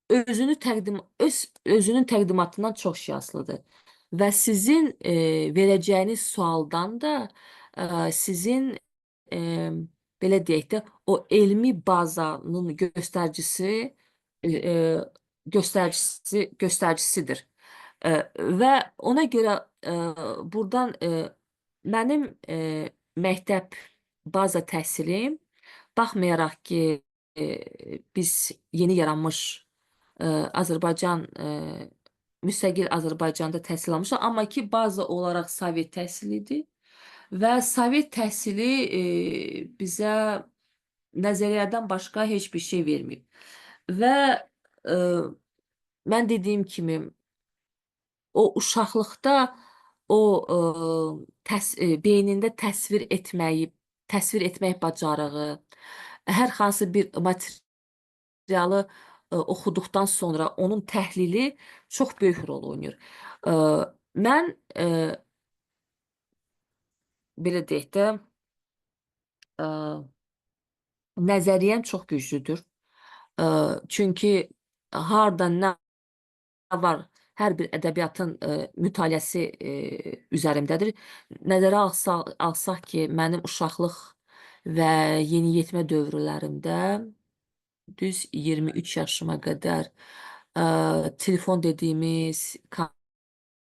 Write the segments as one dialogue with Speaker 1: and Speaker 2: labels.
Speaker 1: özünü təqdim öz özünün təqdimatından çox şey asılıdır. Və sizin verəcəyiniz sualdan da sizin belə deyək də o elmi bazanın göstəricisi e, e, göstəricisidir. Və ona görə buradan mənim məktəb baza təhsilim baxmayaraq ki, biz yeni yaranmış Azərbaycan müstəqil Azərbaycanda təhsil almışıq, amma ki baza olaraq Sovet təhsili idi və Sovet təhsili bizə nəzəriyyədən başqa heç bir şey verməyib. Və e, mən dediyim kimi o uşaqlıqda o beynində təsvir etməyi, təsvir etmək bacarığı, hər hansı bir materialı oxuduqdan sonra onun təhlili çox böyük rol oynayır. E, mən belə deyək də, e, nəzəriyyəm çox güclüdür. Çünki harda nə var, hər bir ədəbiyyatın mütaliəsi üzərimdədir. Nəzərə alsaq ki, mənim uşaqlıq və yeniyetmə dövrlərimdə düz 23 yaşıma qədər telefon dediyimiz,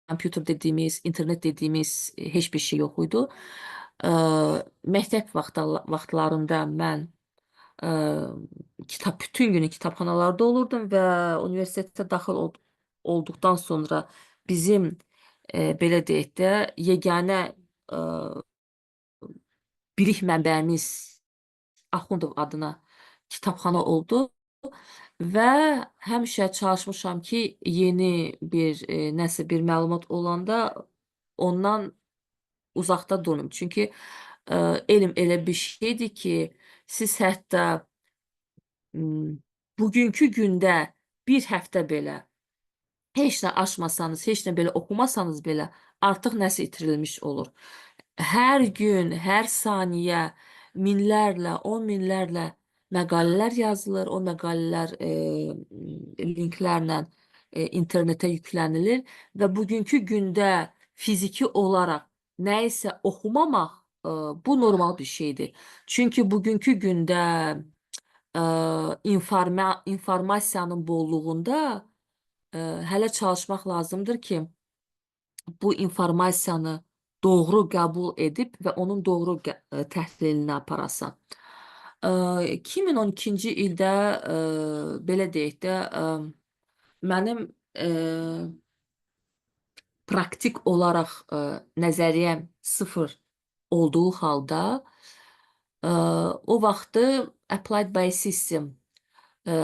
Speaker 1: kompüter dediyimiz, internet dediyimiz heç bir şey yox idi. E, məktəb vaxtlarında mən e, bütün günü kitabxanalarda olurdum və universitetə daxil olduqdan sonra bizim belə deyək də yeganə e, bilik mənbəyimiz Axundov adına kitabxana oldu və həmişə çalışmışam ki, yeni bir nəsə bir məlumat olanda ondan uzaqda durmayım. Çünki elm elə bir şeydir ki, siz hətta bugünkü gündə bir həftə belə heç nə aşmasanız, heç nə belə oxumasanız belə artıq nəsə itirilmiş olur. Hər gün, hər saniyə minlərlə, on minlərlə məqalələr yazılır. O məqalələr linklərlə internetə yüklənilir və bugünkü gündə fiziki olaraq nəyisə oxumamaq bu normal bir şeydir. Çünki bugünkü gündə informasiyanın bolluğunda hələ çalışmaq lazımdır ki, bu informasiyanı doğru qəbul edib və onun doğru təhlilini aparasan. 2012-ci ildə belə deyək də mənim praktik olaraq nəzəriyyəm sıfır olduğu halda o vaxtı Applied Biosystem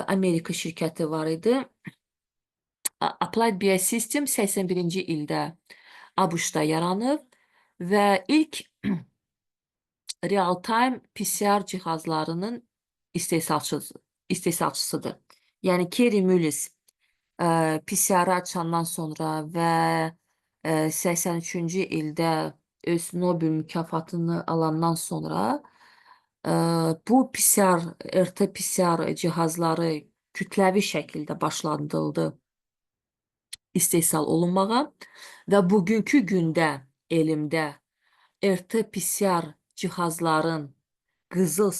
Speaker 1: Amerika şirkəti var idi. Applied Biosystem 81-ci ildə ABŞ-da yaranıb və ilk real-time PCR cihazlarının istehsalçısıdır. Yəni Kerry Mullis PCR-ı açandan sonra və 83-cü ildə öz Nobel mükafatını alandan sonra bu PCR, RT-PCR cihazları kütləvi şəkildə başlandırıldı istehsal olunmağa və bugünkü gündə elmdə RT-PCR cihazların qızıl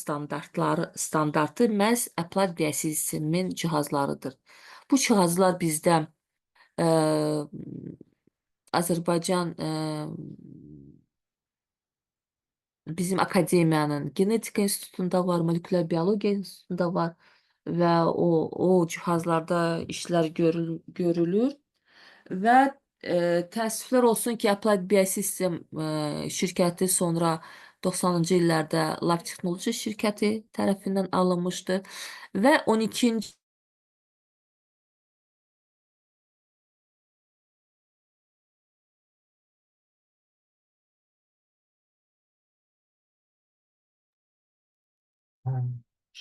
Speaker 1: standartı məhz Applied Biosystem'in cihazlarıdır. Bu cihazlar bizdə e, Azərbaycan bizim akademiyanın Genetika İnstitutunda var, Molekulyar Biologiya İnstitutunda var və o cihazlarda işlər görülür və təəssüflər olsun ki, Applied Biosystem şirkəti sonra 90-cı illərdə Life Technology şirkəti tərəfindən alınmışdı və 12-ci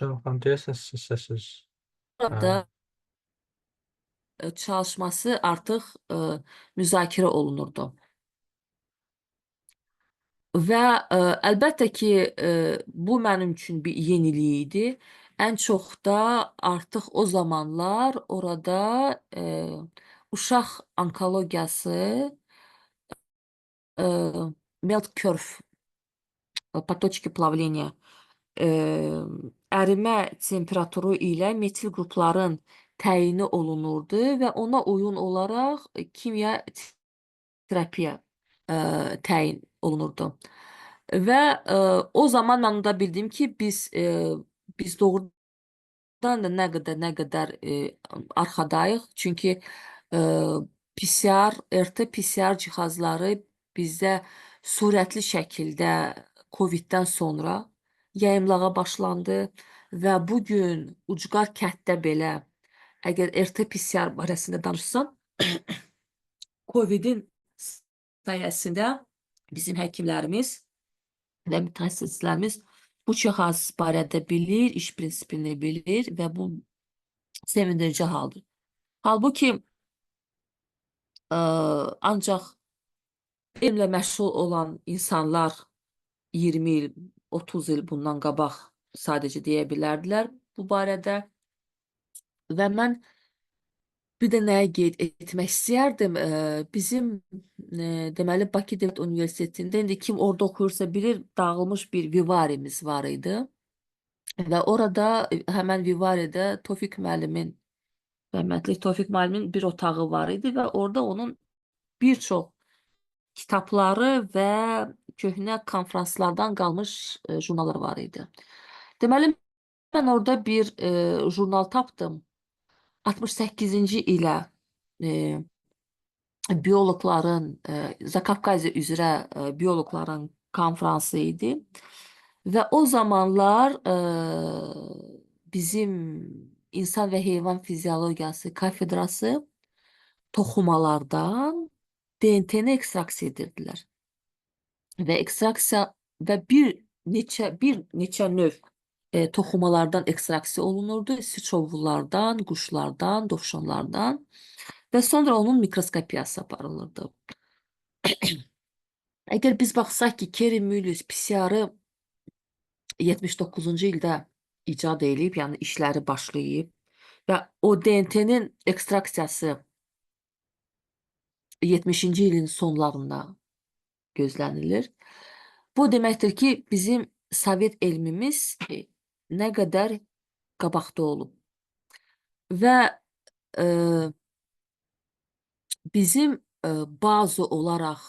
Speaker 2: Xanım, deyəsən sizin səsiz
Speaker 1: da çalışması artıq müzakirə olunurdu. Və əlbəttə ki, bu mənim üçün bir yenilik idi. Ən çox da artıq o zamanlar orada uşaq onkologiyası, e, melt curve, поточки плавления, ərimə temperaturu ilə metil qrupların təyini olunurdu və ona uyğun olaraq kimya terapiya təyin olunurdu. Və o zaman mən onda bildim ki, biz doğrudan da nə qədər arxadayıq. Çünki PCR, RT-PCR cihazları bizdə sürətli şəkildə COVID-dən sonra yayımlağa başlandı və bugün ucqar kənddə belə əgər RT-PCR barəsində danışsam, COVID-in sayəsində bizim həkimlərimiz və mütəxəssislərimiz bu cihaz barədə bilir, iş prinsipini bilir və bu sevindirici haldır. Halbuki ancaq elmlə məşğul olan insanlar 20 il, 30 il bundan qabaq sadəcə deyə bilərdilər bu barədə. Və mən bir də nəyi qeyd etmək istəyərdim? Bizim deməli Bakı Dövlət Universitetində indi kim orada oxuyursa bilir, dağılmış bir vivarimiz var idi. Və orada həmən vivaridə Tofiq müəllimin, rəhmətli Tofiq müəllimin bir otağı var idi və orada onun bir çox kitabları və köhnə konfranslardan qalmış jurnallar var idi. Deməli, mən orada bir jurnal tapdım. 68-ci ilə bioloqların, Zakafqaziya üzrə bioloqların konfransı idi. Və o zamanlar bizim insan və heyvan fiziologiyası kafedrası toxumalardan DNT-ni ekstraksiya edirdilər. Və ekstraksiya və bir neçə növ toxumalardan ekstraksiya olunurdu. Siçovullardan, quşlardan, dovşanlardan və sonra onun mikroskopiyası aparılırdı. Əgər biz baxsaq ki, Kerry Mullis PCR-ı 79-cu ildə icad eləyib, yəni işləri başlayıb və o DNT-nin ekstraksiyası 70-ci ilin sonlarında gözlənilir. Bu deməkdir ki, bizim Sovet elmimiz nə qədər qabaqda olub. Və bizim baza olaraq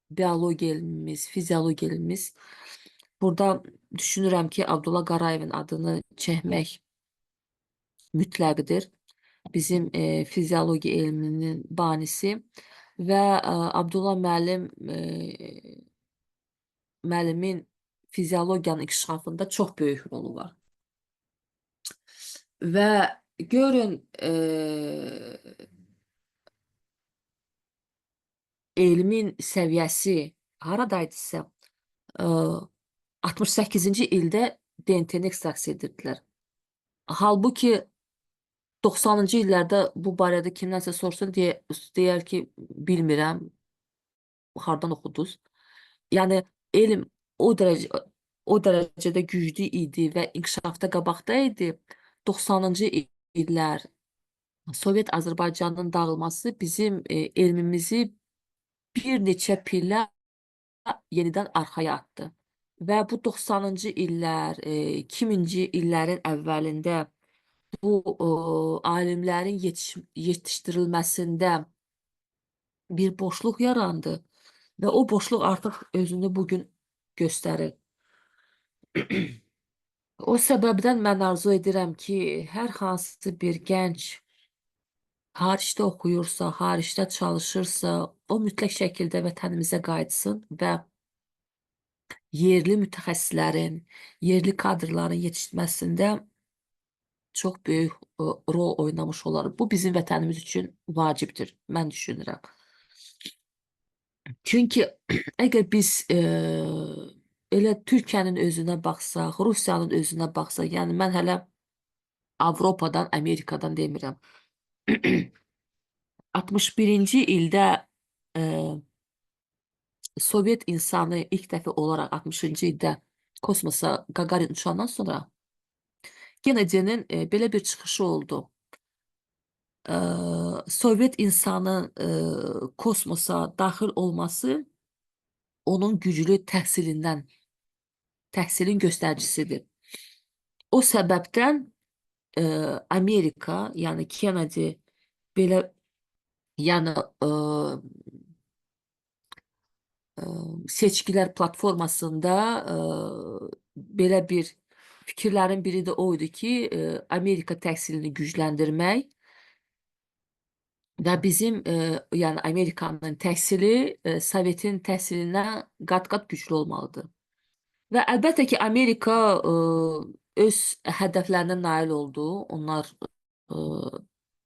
Speaker 1: biologiya elmimiz, fiziologiya elmimiz, burada düşünürəm ki, Abdullah Qarayevin adını çəkmək mütləqdir. Bizim fiziologiya elminin banisi və Abdullah müəllimin fiziologiyanın inkişafında çox böyük rolu var. Və görün, elmin səviyyəsi haradaydısa, 68-ci ildə DNT-ni ekstraksiya edirdilər. Halbuki 90-cı illərdə bu barədə kimdənsə sorsun, deyər ki, bilmirəm, hardan oxudunuz? Yəni elm o dərəcədə güclü idi və inkişafda qabaqda idi. 90-cı illər Sovet Azərbaycanının dağılması bizim elmimizi bir neçə pillə yenidən arxaya atdı. Və bu 90-cı illər, 2000-ci illərin əvvəlində bu alimlərin yetişdirilməsində bir boşluq yarandı və o boşluq artıq özünü bugün göstərir. O səbəbdən mən arzu edirəm ki, hər hansı bir gənc xaricdə oxuyursa, xaricdə çalışırsa, o mütləq şəkildə vətənimizə qayıtsın və yerli mütəxəssislərin, yerli kadrların yetişməsində çox böyük rol oynamış olar. Bu bizim vətənimiz üçün vacibdir, mən düşünürəm. Çünki əgər biz elə Türkiyənin özünə baxsaq, Rusiyanın özünə baxsaq, yəni mən hələ Avropadan, Amerikadan demirəm. 61-ci ildə Sovet insanı ilk dəfə olaraq 60-cı ildə Kosmosa Gagarin uçandan sonra Kennedy-nin belə bir çıxışı oldu. Sovet insanın kosmosa daxil olması onun güclü təhsilindən, təhsilin göstəricisidir. O səbəbdən Amerika, yəni Kennedy belə, yəni seçkilər platformasında belə bir fikirlərin biri də o idi ki, Amerika təhsilini gücləndirmək və bizim, yəni Amerikanın təhsili Sovetin təhsilindən qat-qat güclü olmalıdır. Və əlbəttə ki, Amerika öz hədəflərinə nail oldu. Onlar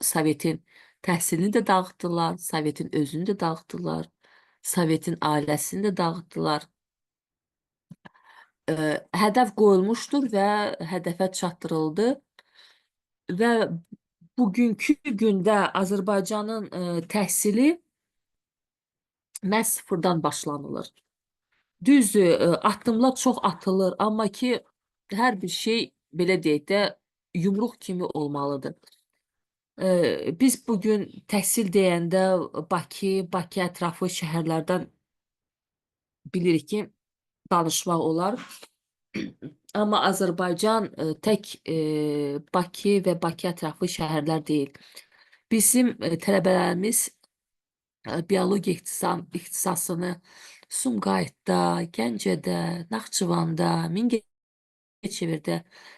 Speaker 1: Sovetin təhsilini də dağıtdılar, Sovetin özünü də dağıtdılar, Sovetin ailəsini də dağıtdılar. Hədəf qoyulmuşdur və hədəfə çatdırıldı. Və bugünkü gündə Azərbaycanın təhsili məhz sıfırdan başlanılır. Düzdür, addımlar çox atılır, amma ki, hər bir şey, belə deyək də, yumruq kimi olmalıdır. Biz bugün təhsil deyəndə Bakı, Bakı ətrafı şəhərlərdən bilirik ki, danışmaq olar. Amma Azərbaycan tək Bakı və Bakı ətrafı şəhərlər deyil. Bizim tələbələrimiz biologiya ixtisasını Sumqayıtda, Gəncədə, Naxçıvanda, Mingəçevirdə,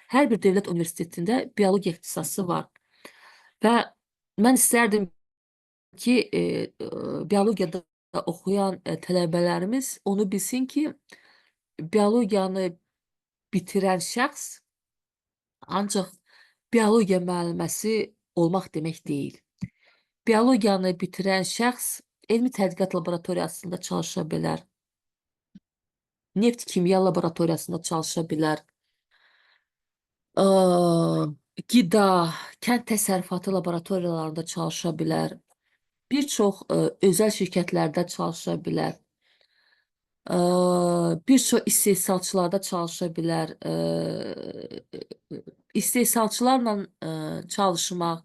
Speaker 1: hər bir dövlət universitetində biologiya ixtisası var. Və mən istərdim ki, biologiyada oxuyan tələbələrimiz onu bilsin ki, biologiyanı bitirən şəxs ancaq biologiya müəlliməsi olmaq demək deyil. Biologiyanı bitirən şəxs elmi tədqiqat laboratoriyasında çalışa bilər, neft kimya laboratoriyasında çalışa bilər, qida, kənd təsərrüfatı laboratoriyalarında çalışa bilər, bir çox özəl şirkətlərdə çalışa bilər, bir çox istehsalçılarda çalışa bilər, istehsalçılarla çalışmaq,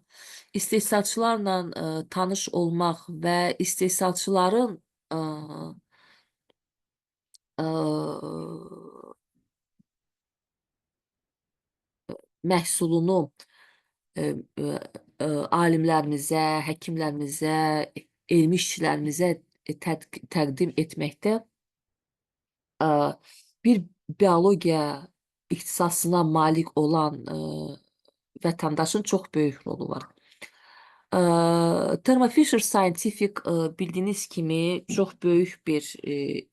Speaker 1: istehsalçılarla tanış olmaq və istehsalçıların məhsulunu alimlərimizə, həkimlərimizə, elmi işçilərimizə təqdim etməkdə bir biologiya ixtisasına malik olan vətəndaşın çox böyük rolu var. Thermo Fisher Scientific bildiyiniz kimi çox böyük bir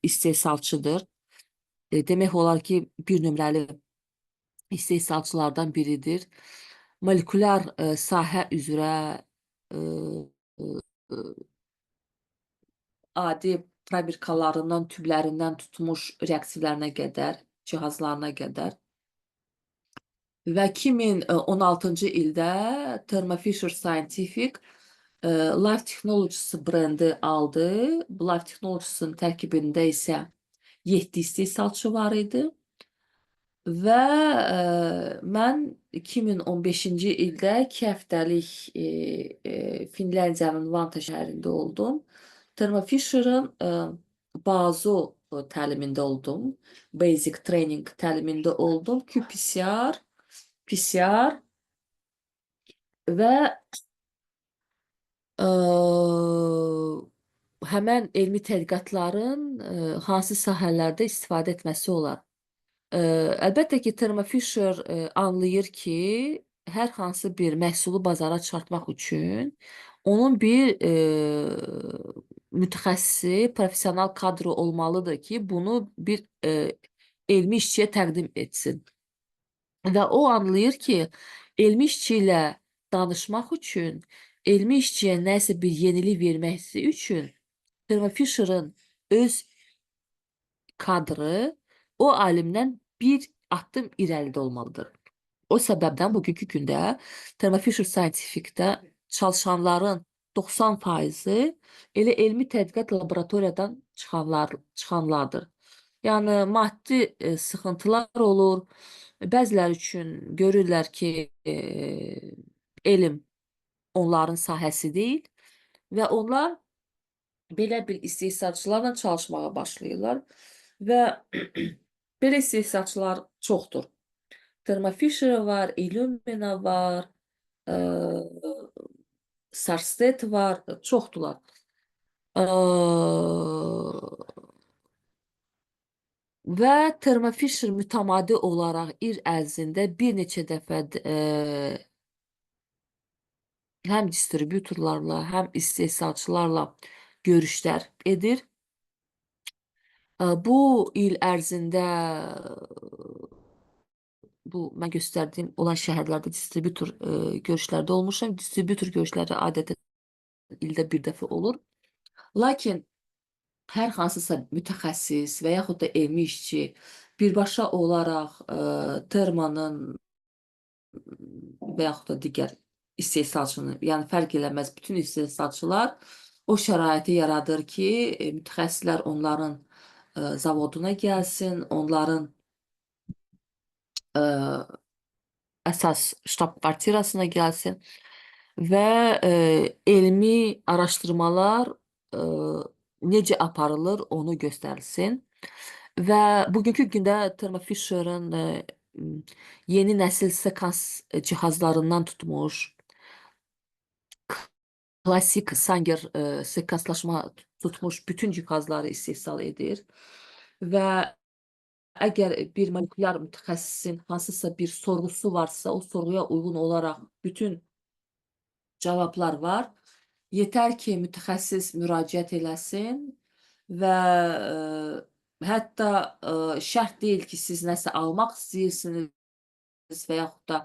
Speaker 1: istehsalçıdır. Demək olar ki, bir nömrəli istehsalçılardan biridir. Molekulyar sahə üzrə adi probirkalarından, tüblərindən tutmuş reaktivlərinə qədər, cihazlarına qədər. Və 2016-cı ildə Thermo Fisher Scientific Life Technologies brendi aldı. Bu Life Technologies'ın tərkibində isə 7 istehsalçı var idi. Və mən 2015-ci ildə 2 həftəlik Finlandiyanın Vanta şəhərində oldum. Thermo Fisher'ın bazu təlimində oldum. Basic Training təlimində oldum. qPCR, PCR və həmən elmi tədqiqatların hansı sahələrdə istifadə etməsi olar. Əlbəttə ki, Thermo Fisher anlayır ki, hər hansı bir məhsulu bazara çıxartmaq üçün onun bir mütəxəssisi, professional kadro olmalıdır ki, bunu bir elmi işçiyə təqdim etsin. Və o anlayır ki, elmi işçi ilə danışmaq üçün, elmi işçiyə nəsə bir yenilik verməsi üçün Thermo Fisher'ın öz kadrı o alimdən bir addım irəlidə olmalıdır. O səbəbdən bugünkü gündə Thermo Fisher Scientific-də çalışanların 90%-i elə elmi tədqiqat laboratoriyadan çıxanlardır. Yəni maddi sıxıntılar olur. Bəziləri üçün görürlər ki, elm onların sahəsi deyil və onlar belə bir istehsalçılarla çalışmağa başlayırlar və belə istehsalçılar çoxdur. Thermo Fisher var, Illumina var, Sarstedt var, çoxdular. Və Thermo Fisher mütəmadi olaraq il ərzində bir neçə dəfə həm distributorlarla, həm istehsalçılarla görüşlər edir. Bu il ərzində bu mən göstərdiyim olan şəhərlərdə distributor görüşlərdə olmuşam. Distributor görüşləri adətən ildə bir dəfə olur. Lakin hər hansısa mütəxəssis və yaxud da elmi işçi birbaşa olaraq Therma'nın və yaxud da digər istehsalçının, yəni fərq eləməz, bütün istehsalçılar o şəraiti yaradır ki, mütəxəssislər onların zavoduna gəlsin, onların əsas ştab kvartirasına gəlsin və elmi araşdırmalar necə aparılır onu göstərilsin. Və bugünkü gündə Thermo Fisher'ın yeni nəsil sekans cihazlarından tutmuş, klasik Sanger sekanslaşma tutmuş bütün cihazları istehsal edir. Və əgər bir molekulyar mütəxəssisin hansısa bir sorğusu varsa, o sorğuya uyğun olaraq bütün cavablar var. Yetər ki, mütəxəssis müraciət eləsin və hətta şərt deyil ki, siz nəsə almaq istəyirsiniz və yaxud da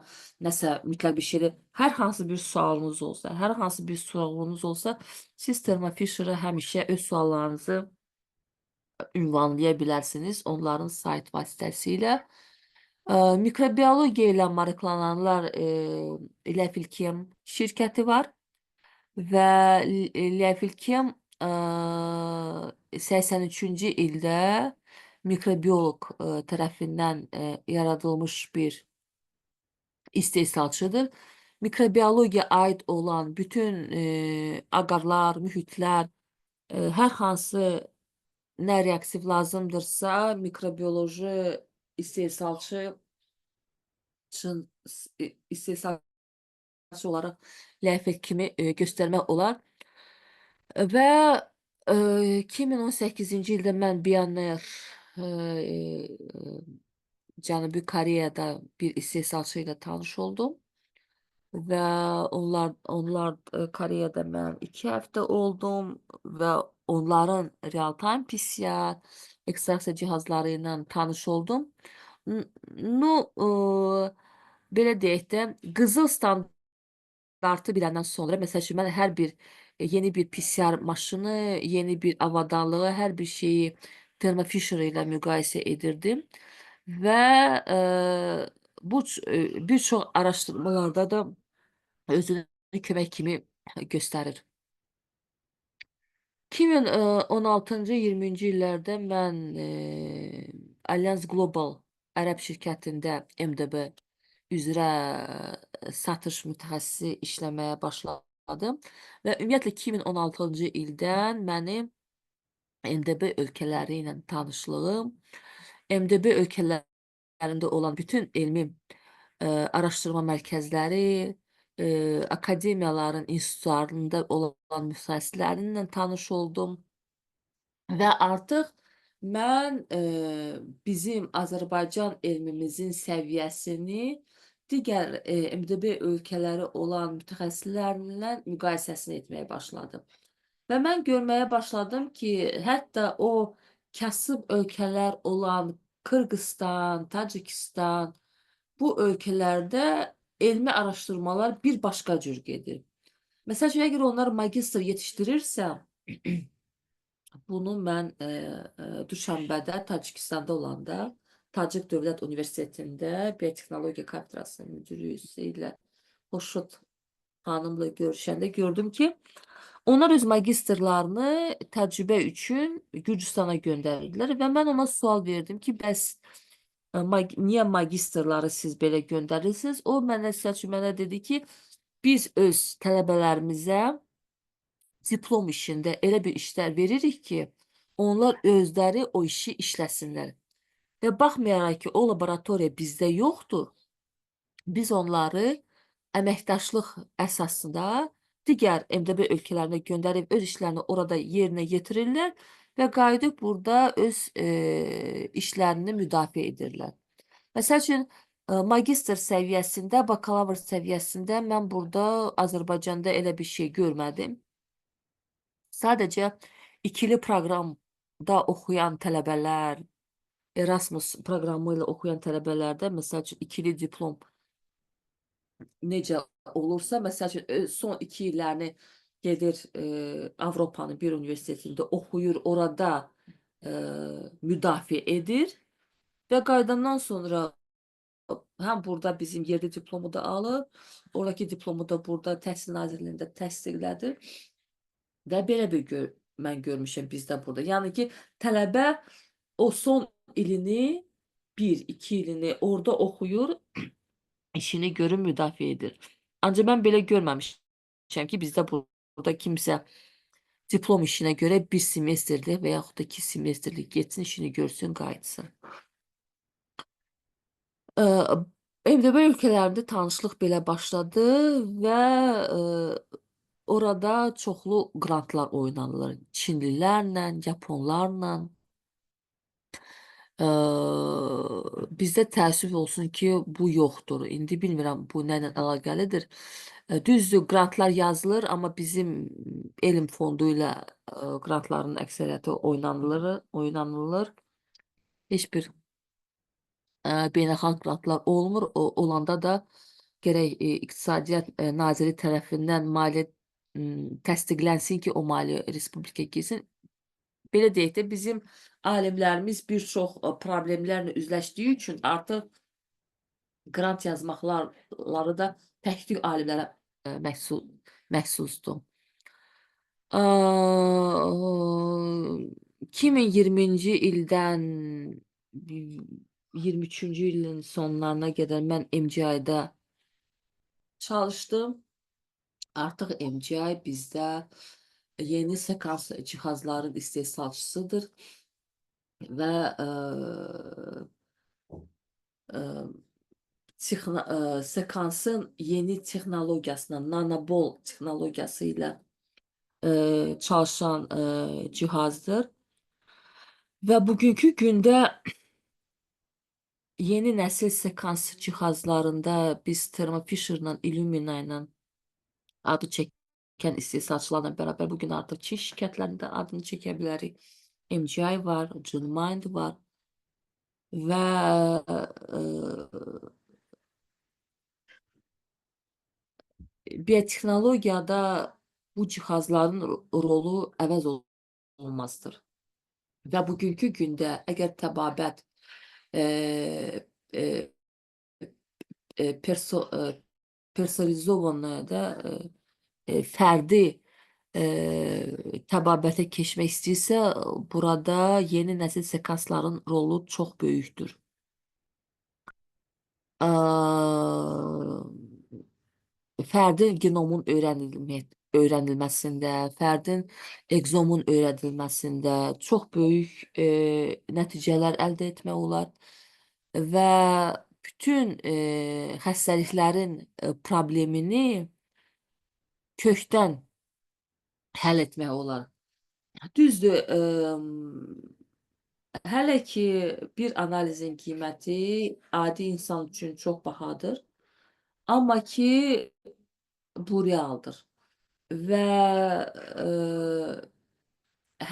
Speaker 1: nəsə mütləq bir şeydir. Hər hansı bir sualınız olsa, hər hansı bir sualınız olsa, siz Thermo Fisher'a həmişə öz suallarınızı ünvanlaya bilərsiniz onların sayt vasitəsilə. Mikrobiologiya ilə maraqlananlar Liafilchem şirkəti var və Liafilchem 83-cü ildə mikrobioloq tərəfindən yaradılmış bir istehsalçıdır. Mikrobiologiya aid olan bütün aqarlar, mühitlər, hər hansı nə reaktiv lazımdırsa, mikrobioloji istehsalçı üçün istehsalçı olaraq Liafil kimi göstərmək olar. Və 2018-ci ildə mən Bioneer Cənubi Koreyada bir istehsalçı ilə tanış oldum. Və onlar Koreyada mən 2 həftə oldum və onların real-time PCR ekstraksiya cihazları ilə tanış oldum. Nu, belə deyək də, qızıl standartı biləndən sonra, məsəl üçün, mən hər bir yeni bir PCR maşını, yeni bir avadanlığı, hər bir şeyi Thermo Fisher ilə müqayisə edirdim. Və bu bir çox araşdırmalarda da özünü kömək kimi göstərir. 2016-cı 20-ci illərdə mən Allianz Global ərəb şirkətində MDB üzrə satış mütəxəssisi işləməyə başladım və ümumiyyətlə 2016-cı ildən mənim MDB ölkələri ilə tanışlığım, MDB ölkələrində olan bütün elmi araşdırma mərkəzləri, akademiyaların institutlarında olan mütəxəssislərlə tanış oldum və artıq mən bizim Azərbaycan elmimizin səviyyəsini digər MDB ölkələri olan mütəxəssislərlə müqayisəsini etməyə başladım. Və mən görməyə başladım ki, hətta o kasıb ölkələr olan Qırğızstan, Tacikistan, bu ölkələrdə elmi araşdırmalar bir başqa cür gedir. Məsəl üçün, əgər onlar magistr yetişdirirsə, bunu mən Duşanbədə, Tacikistanda olanda, Tacik Dövlət Universitetində Biotexnologiya kafedrasının müdiri ilə Xoşud xanımla görüşəndə gördüm ki, onlar öz magistrlarını təcrübə üçün Gürcüstana göndərirdilər və mən ona sual verdim ki, bəs niyə magistrları siz belə göndərirsiniz? O mənə məsəl mənə dedi ki, biz öz tələbələrimizə diplom işində elə bir işlər veririk ki, onlar özləri o işi işləsinlər. Və baxmayaraq ki, o laboratoriya bizdə yoxdur, biz onları əməkdaşlıq əsasında digər MDB ölkələrinə göndərib öz işlərini orada yerinə yetirirlər və qayıdıb burada öz işlərini müdafiə edirlər. Məsəl üçün, magistr səviyyəsində, bakalavr səviyyəsində mən burada Azərbaycanda elə bir şey görmədim. Sadəcə ikili proqramda oxuyan tələbələr, Erasmus proqramı ilə oxuyan tələbələrdə, məsəl üçün, ikili diplom necə olursa, məsəl üçün, son 2 illərini gedir Avropanın bir universitetində oxuyur, orada müdafiə edir və qayıdandan sonra həm burada bizim yerli diplomu da alır, oradakı diplomu da burada Təhsil Nazirliyində təsdiqlədir və belə bir mən görmüşəm bizdə burada. Yəni ki, tələbə o son ilini, 1-2 ilini orada oxuyur, işini görür, müdafiə edir. Ancaq mən belə görməmişəm ki, bizdə burada kimsə diplom işinə görə bir semestrlik və yaxud da 2 semestrlik getsin, işini görsün, qayıtsın. MDB ölkələrində tanışlıq belə başladı və orada çoxlu qrantlar oynanılır. Çinlilərlə, yaponlarla. Bizdə təəssüf olsun ki, bu yoxdur. İndi bilmirəm bu nə ilə əlaqəlidir. Düzdür, qrantlar yazılır, amma bizim elm fondu ilə qrantların əksəriyyəti oynanılır. Heç bir beynəlxalq qrantlar olmur. O, olanda da gərək İqtisadiyyat Naziri tərəfindən maliyyə təsdiqlənsin ki, o maliyyə respublikaya girsin. Belə deyək də, bizim alimlərimiz bir çox problemlərlə üzləşdiyi üçün artıq qrant yazmaqları da təhqiq alimlərə məxsusdur. 2020-ci ildən 23-cü ilin sonlarına qədər mən MGI-da çalışdım. Artıq MGI bizdə yeni sekans cihazların istehsalçısıdır və sekansın yeni texnologiyasına, nanobol texnologiyası ilə çalışan cihazdır. Və bugünkü gündə yeni nəsil sekans cihazlarında biz Thermo Fisher'la, Illumina ilə adı çəkən istehsalçılarla bərabər bugün artıq Çin şirkətlərində adını çəkə bilərik. MGI var, GeneMind var və biotexnologiyada bu cihazların rolu əvəz olunmazdır. Və bugünkü gündə əgər təbabət e, e, perso, e, personalizovanı da fərdi təbabətə keçmək istəyirsə, burada yeni nəsil sekansların rolu çox böyükdür. Fərdin genomun öyrənilməsində, fərdin egzomun öyrədilməsində çox böyük nəticələr əldə etmək olar və bütün xəstəliklərin problemini kökdən həll etmək olar. Düzdür, hələ ki bir analizin qiyməti adi insan üçün çox bahadır. Amma ki bu realdır. Və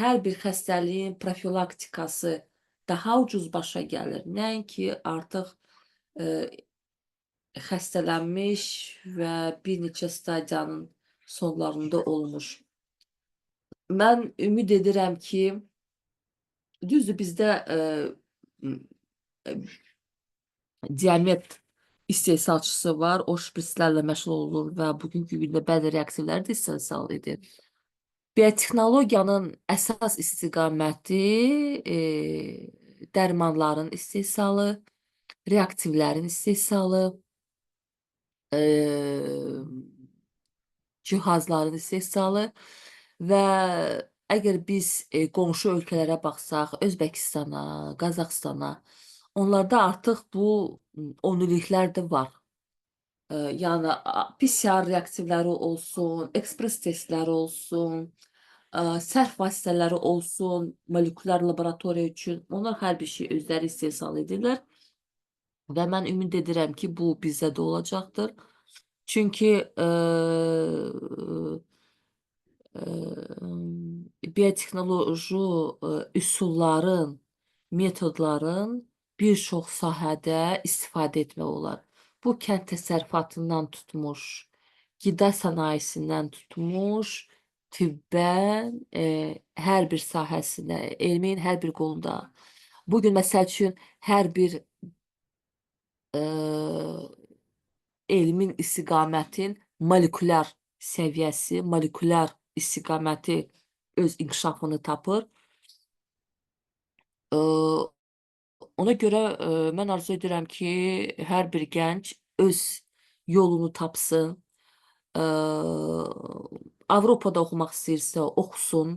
Speaker 1: hər bir xəstəliyin profilaktikası daha ucuz başa gəlir. Nəinki artıq xəstələnmiş və bir neçə stadiyanın sonlarında olmuş. Mən ümid edirəm ki, düzdür bizdə e, diamet istehsalçısı var. O şpritslərlə məşğul olur və bugünkü gündə bəzi reaktivləri də istehsal edir. Biotexnologiyanın əsas istiqaməti dərmanların istehsalı, reaktivlərin istehsalı, e, cihazların istehsalı və əgər biz qonşu ölkələrə baxsaq, Özbəkistana, Qazaxstana, onlarda artıq bu onilliklər də var. Yəni PCR reaktivləri olsun, ekspres testləri olsun, sərf vasitələri olsun, molekulyar laboratoriya üçün onlar hər bir şey özləri istehsal edirlər. Və mən ümid edirəm ki, bu bizdə də olacaqdır. Çünki biotexnoloji üsulların, metodların bir çox sahədə istifadə etmək olar. Bu kənd təsərrüfatından tutmuş, qida sənayesindən tutmuş, tibbə, hər bir sahəsinə, elmin hər bir qolunda. Bugün məsəl üçün hər bir e, elmin istiqamətin molekulyar səviyyəsi, molekulyar istiqaməti öz inkişafını tapır. E, Ona görə mən arzu edirəm ki, hər bir gənc öz yolunu tapsın. E, Avropada oxumaq istəyirsə, oxusun,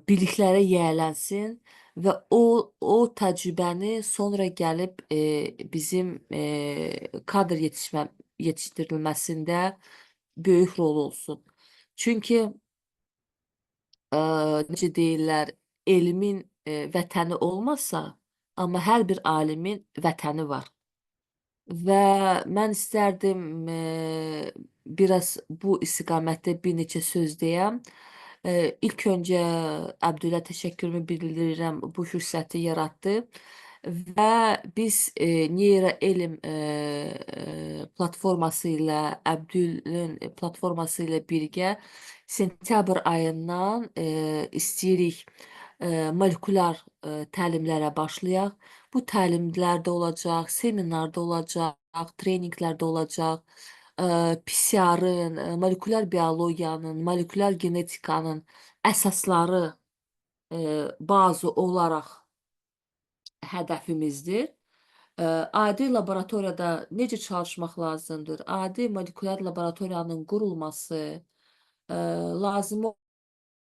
Speaker 1: biliklərə yiyələnsin və o təcrübəni sonra gəlib bizim kadr yetişdirilməsində böyük rol olsun. Çünki necə deyirlər, elmin vətəni olmasa, amma hər bir alimin vətəni var. Və mən istərdim biraz bu istiqamətdə bir neçə söz deyəm. İlk öncə Əbdülə təşəkkürümü bildirirəm, bu fürsəti yaratdı. Və biz neyroelm platforması ilə, Əbdülün platforması ilə birgə sentyabr ayından istəyirik molekulyar təlimlərə başlayaq. Bu təlimlər də olacaq, seminar da olacaq, treninqlər də olacaq. PCR-ın, molekulyar biologiyanın, molekulyar genetikanın əsasları bazı olaraq hədəfimizdir. Adi laboratoriyada necə çalışmaq lazımdır? Adi molekulyar laboratoriyanın qurulması, lazımi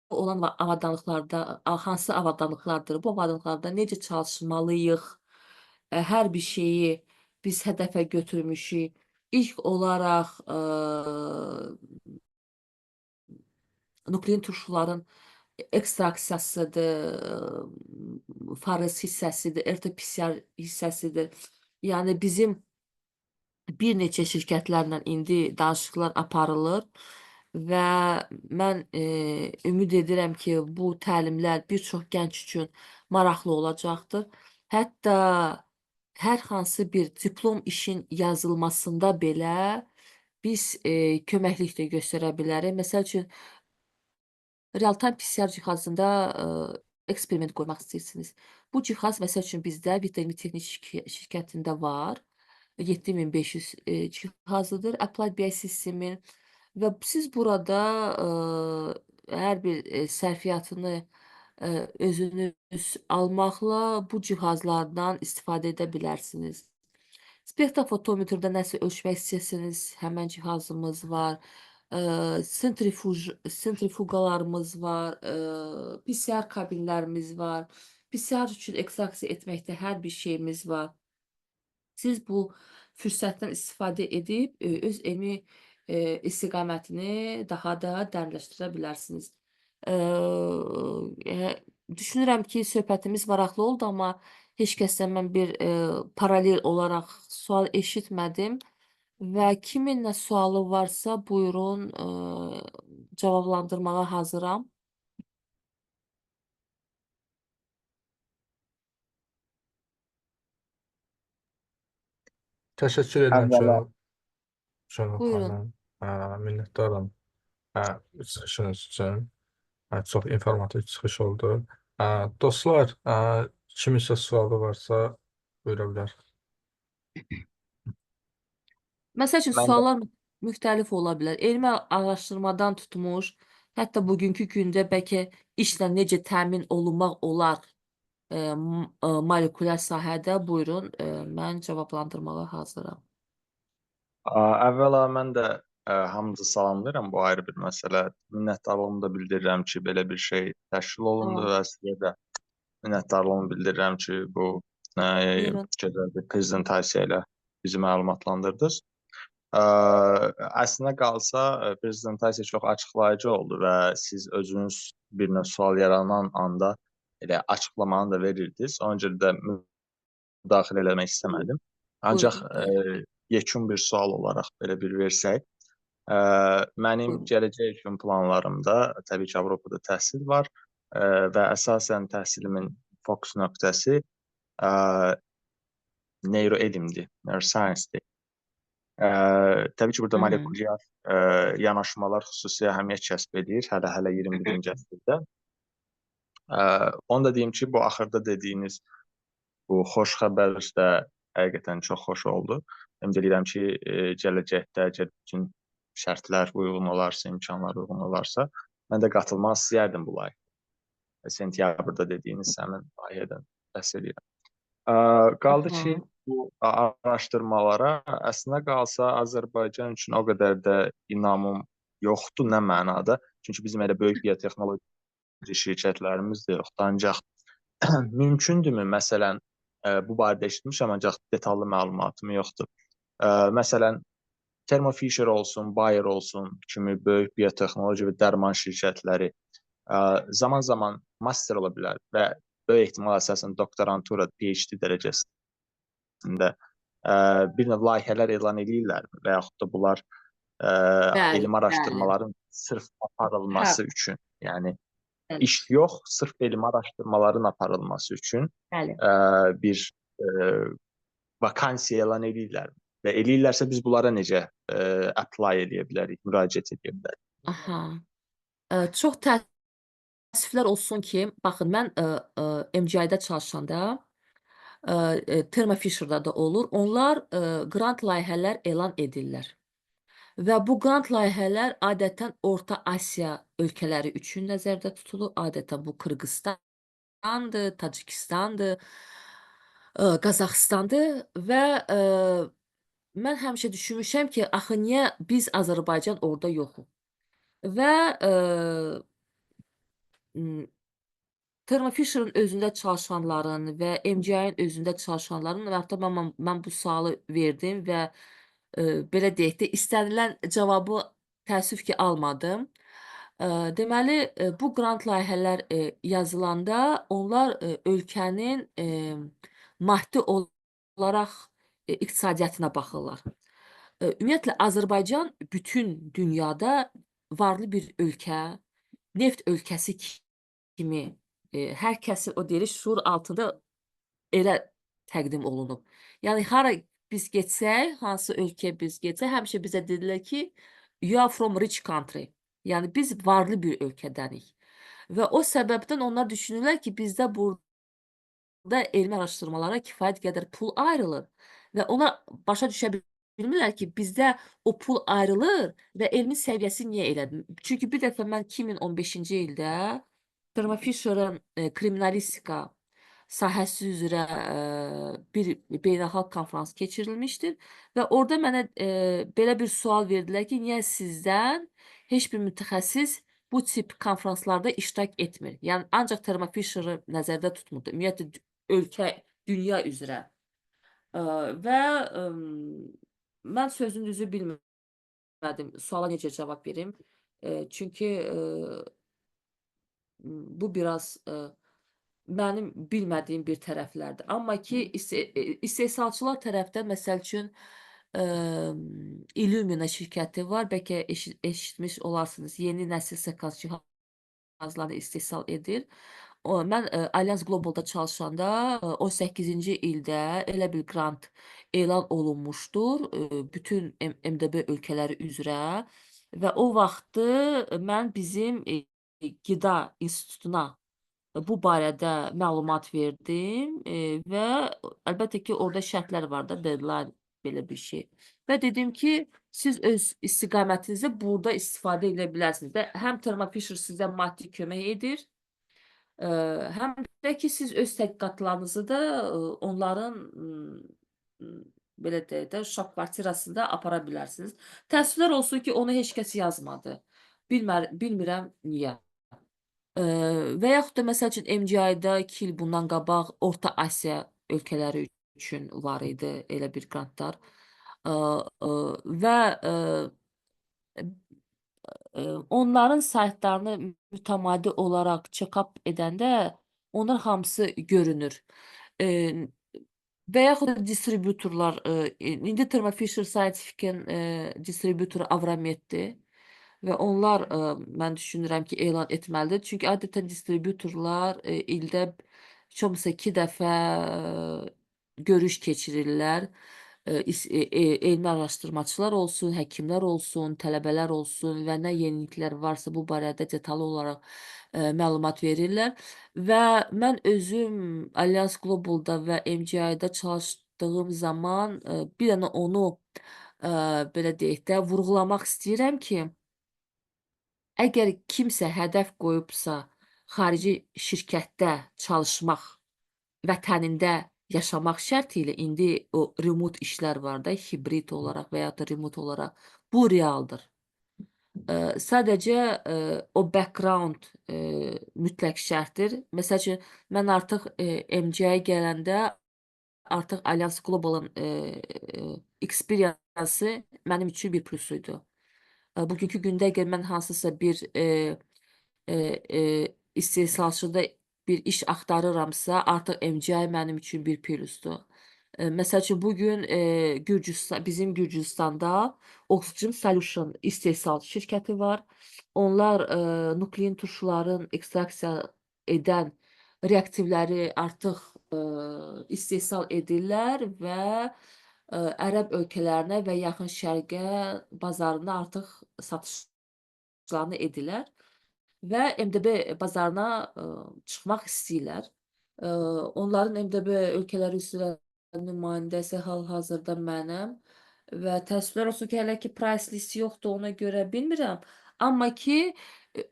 Speaker 1: olan avadanlıqlarda, hansı avadanlıqlardır? Bu avadanlıqlarda necə çalışmalıyıq? Hər bir şeyi biz hədəfə götürmüşük. İlk olaraq nuklein turşuların ekstraksiyasıdır, farız hissəsidir, RT-PCR hissəsidir. Yəni bizim bir neçə şirkətlərlə indi danışıqlar aparılır və mən ümid edirəm ki, bu təlimlər bir çox gənc üçün maraqlı olacaqdır. Hətta hər hansı bir diplom işin yazılmasında belə biz köməklik də göstərə bilərik. Məsəl üçün, real-time PCR cihazında eksperiment qoymaq istəyirsiniz. Bu cihaz məsəl üçün bizdə Vita Elmi Texnik şirkətində var. 7500 cihazıdır Applied BI sistemin və siz burada hər bir sərfiyyatını özünüz almaqla bu cihazlardan istifadə edə bilərsiniz. Spektrofotometrdə nəsə ölçmək istəsəniz, həmən cihazımız var. Sentrifuj, sentrifuqalarımız var, PCR kabinlərimiz var. PCR üçün ekstraksiya etməkdə hər bir şeyimiz var. Siz bu fürsətdən istifadə edib öz elmi istiqamətini daha da dərinləşdirə bilərsiniz. Düşünürəm ki, söhbətimiz maraqlı oldu, amma heç kəsdən mən bir paralel olaraq sual eşitmədim və kimin nə sualı varsa, buyurun, cavablandırmağa hazıram.
Speaker 2: Təşəkkür edirəm
Speaker 3: Əvvəla
Speaker 2: Şönül
Speaker 1: Buyurun.
Speaker 2: xanım. Minnətdaram çıxışınız üçün. Çox informativ çıxış oldu. Dostlar, kiminsə sualı varsa buyura bilər.
Speaker 1: Məsəl üçün
Speaker 3: Mən də
Speaker 1: suallar müxtəlif ola bilər. Elmi araşdırmadan tutmuş, hətta bugünkü gündə bəlkə işlə necə təmin olunmaq olar molekulyar sahədə, buyurun, mən cavablandırmağa hazıram.
Speaker 3: Əvvəla mən də hamınızı salamlayıram. Bu ayrı bir məsələ. Minnətdarlığımı da bildirirəm ki, belə bir şey təşkil olundu
Speaker 1: Tamam.
Speaker 3: və sizə də minnətdarlığımı bildirirəm ki, bu
Speaker 1: Buyurun.
Speaker 3: gözəl bir prezentasiya ilə bizi məlumatlandırdınız. Əslində qalsa prezentasiya çox açıqlayıcı oldu və siz özünüz bir növ sual yaranan anda elə açıqlamanı da verirdiniz. Ona görə də müdaxilə eləmək istəmədim. Ancaq
Speaker 1: Buyurun, buyurun.
Speaker 3: Yekun bir sual olaraq belə bir versək, mənim
Speaker 1: Buyurun.
Speaker 3: gələcək üçün planlarımda təbii ki, Avropada təhsil var və əsasən təhsilimin fokus nöqtəsi neyroelmdir, neuroscience-dir. Təbii ki, burada molekulyar yanaşmalar xüsusi əhəmiyyət kəsb edir, hələ-hələ 21-ci əsrdə. Onu da deyim ki, bu axırda dediyiniz bu xoş xəbər də həqiqətən çox xoş oldu. Ümid edirəm ki, gələcəkdə əgər bütün şərtlər uyğun olarsa, imkanlar uyğun olarsa, mən də qatılmaq istəyərdim bu layihəyə. Sentyabrda dediyiniz həmin layihədən bəhs edirəm. Qaldı ki, bu araşdırmalara əslində qalsa Azərbaycan üçün o qədər də inamım yoxdur, nə mənada? Çünki bizim elə böyük biotexnoloji şirkətlərimiz də yoxdur. Ancaq mümkündürmü, məsələn, bu barədə eşitmişəm, ancaq detallı məlumatım yoxdur. Məsələn, Thermo Fisher olsun, Bayer olsun kimi böyük biotexnoloji və dərman şirkətləri zaman-zaman master ola bilər və böyük ehtimal əsasən doktorantura, PhD dərəcəsində bir növ layihələr elan eləyirlər və yaxud da bunlar elmi araşdırmaların sırf aparılması üçün, yəni iş yox, sırf elmi araşdırmaların aparılması üçün bir vakansiya elan eləyirlər və eləyirlərsə biz bunlara necə apply eləyə bilərik, müraciət edə bilərik?
Speaker 1: Aha. Çox təəssüflər olsun ki, baxın, mən MGI-də çalışanda Thermo Fisher-da da olur. Onlar qrant layihələr elan edirlər. Və bu qrant layihələr adətən Orta Asiya ölkələri üçün nəzərdə tutulur. Adətən bu Qırğızstandır, Tacikistandır, Qazaxıstandır və mən həmişə düşünmüşəm ki, axı niyə biz Azərbaycan orada yoxuq? Və Thermo Fisher'ın özündə çalışanların və MGI-nin özündə çalışanların, və hətta mən bu sualı verdim və belə deyək də, istənilən cavabı təəssüf ki, almadım. Deməli, bu qrant layihələr yazılanda onlar ölkənin maddi olaraq iqtisadiyyatına baxırlar. Ümumiyyətlə, Azərbaycan bütün dünyada varlı bir ölkə, neft ölkəsi kimi hər kəsin o deyilir, şuur altında elə təqdim olunub. Yəni, hara biz getsək, hansı ölkəyə biz getsək, həmişə bizə dedilər ki, you are from rich country. Yəni, biz varlı bir ölkədənik. Və o səbəbdən onlar düşünürlər ki, bizdə burada elmi araşdırmalara kifayət qədər pul ayrılır. Və onlar başa düşə bilmirlər ki, bizdə o pul ayrılır və elmin səviyyəsi niyə elədir? Çünki bir dəfə mən 2015-ci ildə Thermo Fisher'ın kriminalistika sahəsi üzrə bir beynəlxalq konfrans keçirilmişdir və orada mənə belə bir sual verdilər ki, niyə sizdən heç bir mütəxəssis bu tip konfranslarda iştirak etmir? Yəni, ancaq Thermo Fisher'ı nəzərdə tutmurdu. Ümumiyyətlə, ölkə, dünya üzrə. Və mən sözün düzü bilmədim. Suala necə cavab verim? Çünki bu biraz mənim bilmədiyim bir tərəflərdir. Amma ki, istehsalçılar tərəfdən, məsəl üçün, Illumina şirkəti var. Bəlkə eşitmiş olarsınız. Yeni nəsil sekans cihazlarını istehsal edir. Mən Allianz Globalda çalışanda 18-ci ildə elə bir qrant elan olunmuşdur, bütün MDB ölkələri üzrə və o vaxtı mən bizim Qida İnstitutuna bu barədə məlumat verdim və əlbəttə ki, orada şərtlər var da, deadline belə bir şey. Və dedim ki, siz öz istiqamətinizi burada istifadə edə bilərsiniz. Və həm Thermo Fisher sizə maddi kömək edir, həm də ki, siz öz tədqiqatlarınızı da onların belə deyək də, ştab kvartirasında apara bilərsiniz. Təəssüflər olsun ki, onu heç kəs yazmadı. Bilmirəm niyə. Və yaxud da məsəl üçün MGI-da 2 il bundan qabaq Orta Asiya ölkələri üçün var idi elə bir qrantlar. Və onların saytlarını mütəmadi olaraq check-up edəndə onlar hamısı görünür. Və yaxud da distributorlar, indi Thermo Fisher Scientific-in distributoru Avrameddir. Və onlar mən düşünürəm ki, elan etməlidir. Çünki adətən distributorlar ildə heç olmasa 2 dəfə görüş keçirirlər. Elmi araşdırmaçılar olsun, həkimlər olsun, tələbələr olsun və nə yeniliklər varsa bu barədə detallı olaraq məlumat verirlər. Və mən özüm Allianz Globalda və MGI-da çalışdığım zaman bir dənə onu belə deyək də vurğulamaq istəyirəm ki, əgər kimsə hədəf qoyubsa xarici şirkətdə çalışmaq, vətənində yaşamaq şərti ilə indi o remote işlər var da, hibrid olaraq və ya da remote olaraq, bu realdır. Sadəcə o background mütləq şərtdir. Məsəl üçün, mən artıq MGI-yə gələndə artıq Allianz Globalın experience-ı mənim üçün bir plus idi. Bugünkü gündə əgər mən hansısa bir istehsalçıda bir iş axtarıramsa, artıq MGI mənim üçün bir plusdur. Məsəl üçün, bugün Gürcüstan, bizim Gürcüstanda Oxygen Solution istehsal şirkəti var. Onlar nuklein turşuların ekstraksiya edən reaktivləri artıq istehsal edirlər və Ərəb ölkələrinə və Yaxın Şərqə bazarına artıq satışlarını edirlər və MDB bazarına çıxmaq istəyirlər. Onların MDB ölkələri üzrə nümayəndəsi hal-hazırda mənəm və təəssüflər olsun ki, hələ ki price list yoxdur, ona görə bilmirəm. Amma ki,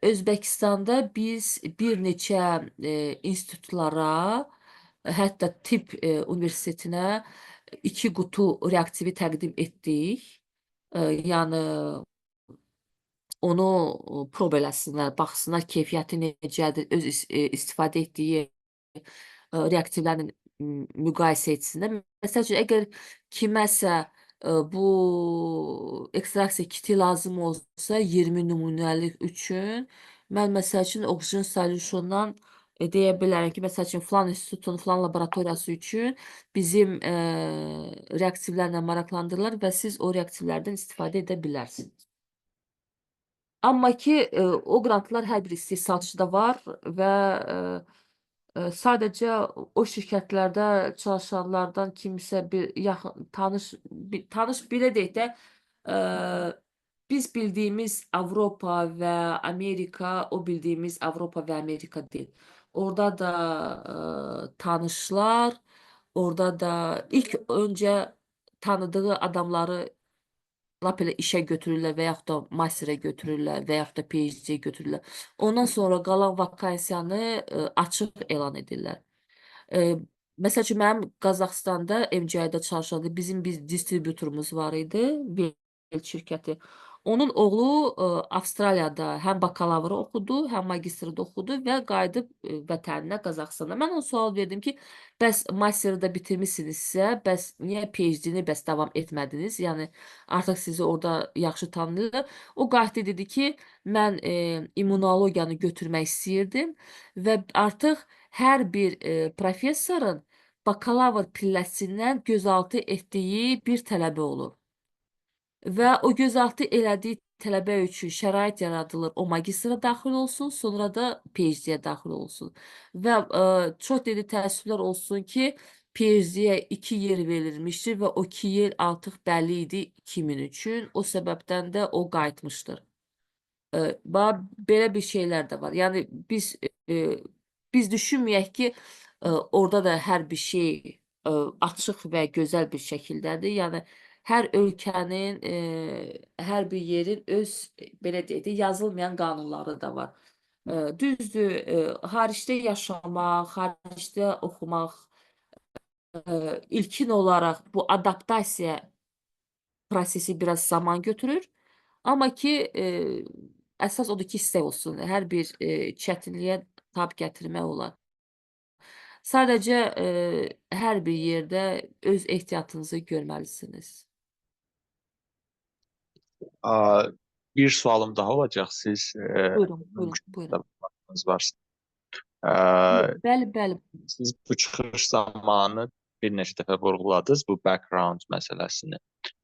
Speaker 1: Özbəkistanda biz bir neçə institutlara, hətta tibb universitetinə 2 qutu reaktivi təqdim etdik. Yəni onu prob eləsinlər, baxsınlar keyfiyyəti necədir, öz istifadə etdiyi reaktivlərlə müqayisə etsinlər. Məsəl üçün, əgər kiməsə bu ekstraksiya kiti lazım olsa 20 nümunəlik üçün, mən məsəl üçün Oxygen Solution'dan deyə bilərəm ki, məsəl üçün filan institutun filan laboratoriyası üçün bizim reaktivlərlə maraqlandırırlar və siz o reaktivlərdən istifadə edə bilərsiniz. Amma ki, o qrantlar hər bir istehsalçıda var və sadəcə o şirkətlərdə çalışanlardan kimsə bir yaxın tanış bir, tanış belə deyək də, biz bildiyimiz Avropa və Amerika o bildiyimiz Avropa və Amerika deyil. Orada da tanışlar, orada da ilk öncə tanıdığı adamları lap elə işə götürürlər və yaxud da masterə götürürlər və yaxud da PhD-yə götürürlər. Ondan sonra qalan vakansiyanı açıq elan edirlər. Məsəl üçün, mənim Qazaxıstanda MGI-da çalışanda bizim bir distributorumuz var idi, Vel şirkəti. Onun oğlu Avstraliyada həm bakalavrı oxudu, həm magistrı da oxudu və qayıdıb vətəninə, Qazaxıstana. Mən ona sual verdim ki, bəs masteri də bitirmisinizsə, bəs niyə PhD-ni bəs davam etmədiniz? Yəni artıq sizi orada yaxşı tanıyırlar. O qayıtdı dedi ki, mən immunologiyanı götürmək istəyirdim və artıq hər bir professorun bakalavr pilləsindən gözaltı etdiyi bir tələbə olur. Və o gözaltı elədiyi tələbə üçün şərait yaradılır, o magistra daxil olsun, sonra da PhD-yə daxil olsun. Və çox dedi təəssüflər olsun ki, PhD-yə 2 yer verilmişdir və o 2 yer artıq bəlli idi kimin üçün. O səbəbdən də o qayıtmışdır. Bax, belə bir şeylər də var. Yəni biz düşünməyək ki, orada da hər bir şey açıq və gözəl bir şəkildədir. Yəni Hər ölkənin, hər bir yerin öz belə deyək də yazılmayan qanunları da var. Düzdür, xaricdə yaşamaq, xaricdə oxumaq, ilkin olaraq bu adaptasiya prosesi biraz zaman götürür. Amma ki, əsas odur ki, istək olsun. Hər bir çətinliyə tab gətirmək olar. Sadəcə hər bir yerdə öz ehtiyatınızı görməlisiniz.
Speaker 3: Bir sualım daha olacaq. Siz
Speaker 1: Buyurun, buyurun, buyurun.
Speaker 3: Vaxtınız varsa.
Speaker 1: Bəli, bəli.
Speaker 3: Siz bu çıxış zamanı bir neçə dəfə vurğuladınız bu background məsələsini.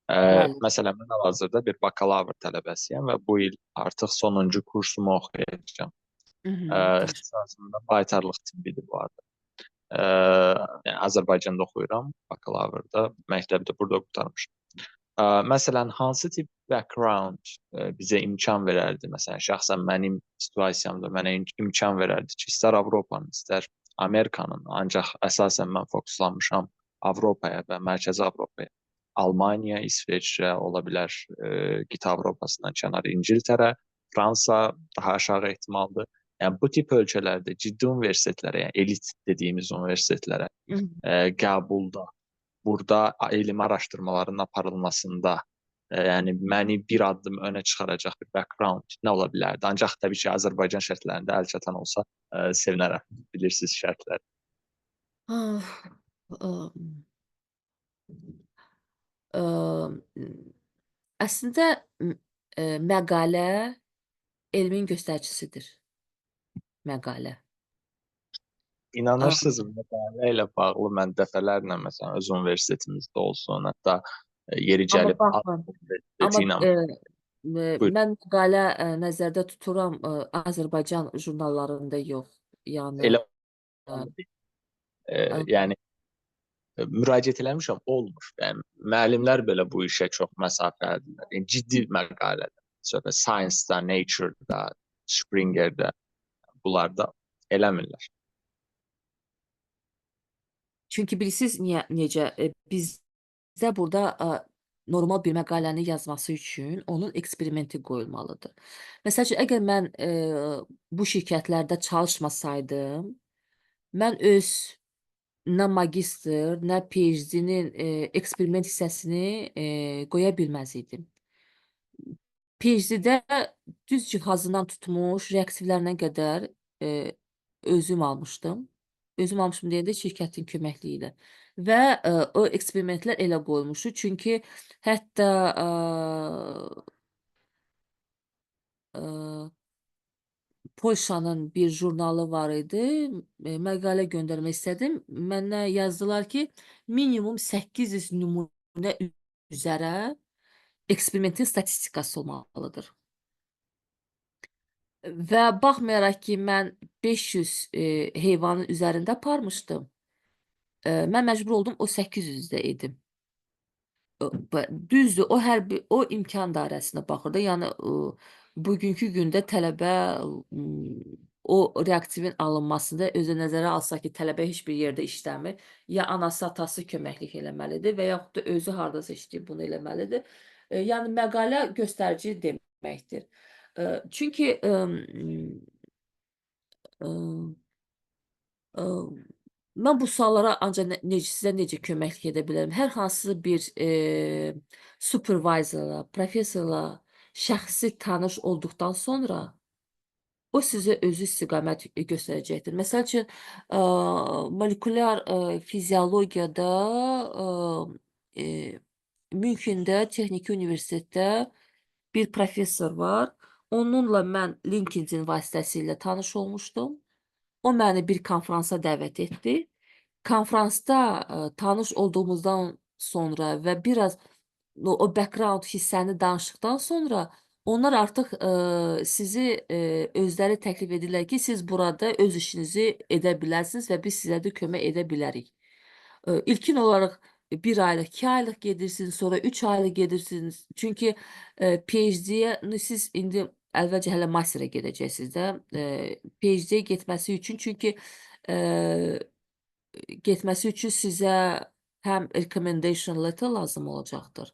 Speaker 1: Bəli.
Speaker 3: Məsələn, mən hal-hazırda bir bakalavr tələbəsiyəm və bu il artıq sonuncu kursumu oxuyacağam. İxtisasımda baytarlıq tibbidir bu arada. Yəni Azərbaycanda oxuyuram, bakalavrda, məktəbdə burada qurtarmışam. Məsələn, hansı tip background bizə imkan verərdi? Məsələn, şəxsən mənim situasiyamda mənə imkan verərdi ki, istər Avropanın, istər Amerikanın, ancaq əsasən mən fokuslanmışam Avropaya və Mərkəzi Avropaya. Almaniya, İsveçrə ola bilər, qitə Avropasından kənarı İngiltərə, Fransa daha aşağı ehtimaldır. Yəni bu tip ölkələrdə ciddi universitetlərə, yəni elit dediyimiz universitetlərə qəbulda, burada elmi araşdırmaların aparılmasında, yəni məni bir addım önə çıxaracaq bir background nə ola bilərdi? Ancaq təbii ki, Azərbaycan şərtlərində əl çatan olsa sevinərəm. Bilirsiniz şərtləri.
Speaker 1: Ah, əslində məqalə elmin göstəricisidir. Məqalə.
Speaker 3: İnanırsınız, məqalə ilə bağlı mən dəfələrlə məsələn öz universitetimizdə olsun, hətta yeri
Speaker 1: Amma
Speaker 3: gəlib
Speaker 1: baxın,
Speaker 3: universiteti
Speaker 1: amma
Speaker 3: ilə
Speaker 1: mən məqalə nəzərdə tuturam Azərbaycan jurnallarında yox. Yəni
Speaker 3: elə yəni müraciət eləmişəm, olmur. Yəni müəllimlər belə bu işə çox məsafəlidirlər. Yəni ciddi məqalələr. Söhbət Science-da, Nature-da, Springer-də bunlarda eləmirlər.
Speaker 1: Çünki bilirsiniz niyə, necə bizdə burada normal bir məqaləni yazması üçün onun eksperimenti qoyulmalıdır. Məsəl üçün, əgər mən bu şirkətlərdə çalışmasaydım, mən öz nə magistr, nə PhD-nin eksperiment hissəsini qoya bilməz idim. PhD-də düz cihazından tutmuş, reaktivlərinə qədər özüm almışdım. Özüm almışım deyəndə şirkətin köməkliyi ilə. Və o eksperimentlər elə qoyulmuşdu. Çünki hətta Polşanın bir jurnalı var idi. Məqalə göndərmək istədim. Mənə yazdılar ki, minimum 800 nümunə üzərə eksperimentin statistikası olmalıdır. Və baxmayaraq ki, mən 500 heyvanın üzərində aparmışdım, mən məcbur oldum o 800-də edim. Düzdür, o hər bir o imkan dairəsinə baxır da. Yəni bugünkü gündə tələbə o reaktivin alınmasında özə nəzərə alsaq ki, tələbə heç bir yerdə işləmir, ya anası, atası köməklik eləməlidir və yaxud da özü hardasa işləyib bunu eləməlidir. Yəni məqalə göstərici deməkdir. Çünki mən bu suallara ancaq necə sizə necə köməklik edə bilərəm? Hər hansı bir supervisorla, professorla şəxsi tanış olduqdan sonra o sizə özü istiqamət göstərəcəkdir. Məsəl üçün, molekulyar fiziologiyada Münxendə Texniki Universitetdə bir professor var. Onunla mən LinkedIn vasitəsilə tanış olmuşdum. O məni bir konfransa dəvət etdi. Konfransda tanış olduğumuzdan sonra və biraz o background hissəni danışdıqdan sonra onlar artıq sizi özləri təklif edirlər ki, siz burada öz işinizi edə bilərsiniz və biz sizə də kömək edə bilərik. İlkin olaraq bir aylıq, 2 aylıq gedirsiniz, sonra 3 aylıq gedirsiniz. Çünki PhD-yə siz indi əvvəlcə hələ masterə gedəcəksiniz də. PhD-yə getməsi üçün, çünki getməsi üçün sizə həm recommendation letter lazım olacaqdır.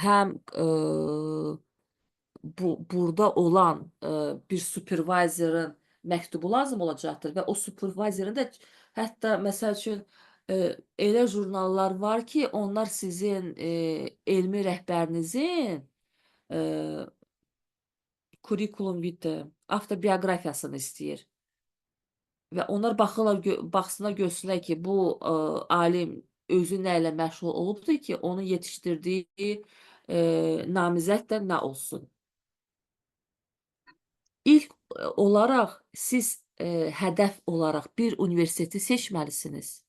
Speaker 1: Həm burada olan bir supervisor'ın məktubu lazım olacaqdır və o supervisor'ın da hətta məsəl üçün elə jurnallar var ki, onlar sizin elmi rəhbərinizin curriculum vitae, avtobioqrafiyasını istəyir. Və onlar baxırlar, baxsınlar, görsünlər ki, bu alim özü nə ilə məşğul olubdur ki, onun yetişdirdiyi namizəd də nə olsun. İlk olaraq siz hədəf olaraq bir universiteti seçməlisiniz.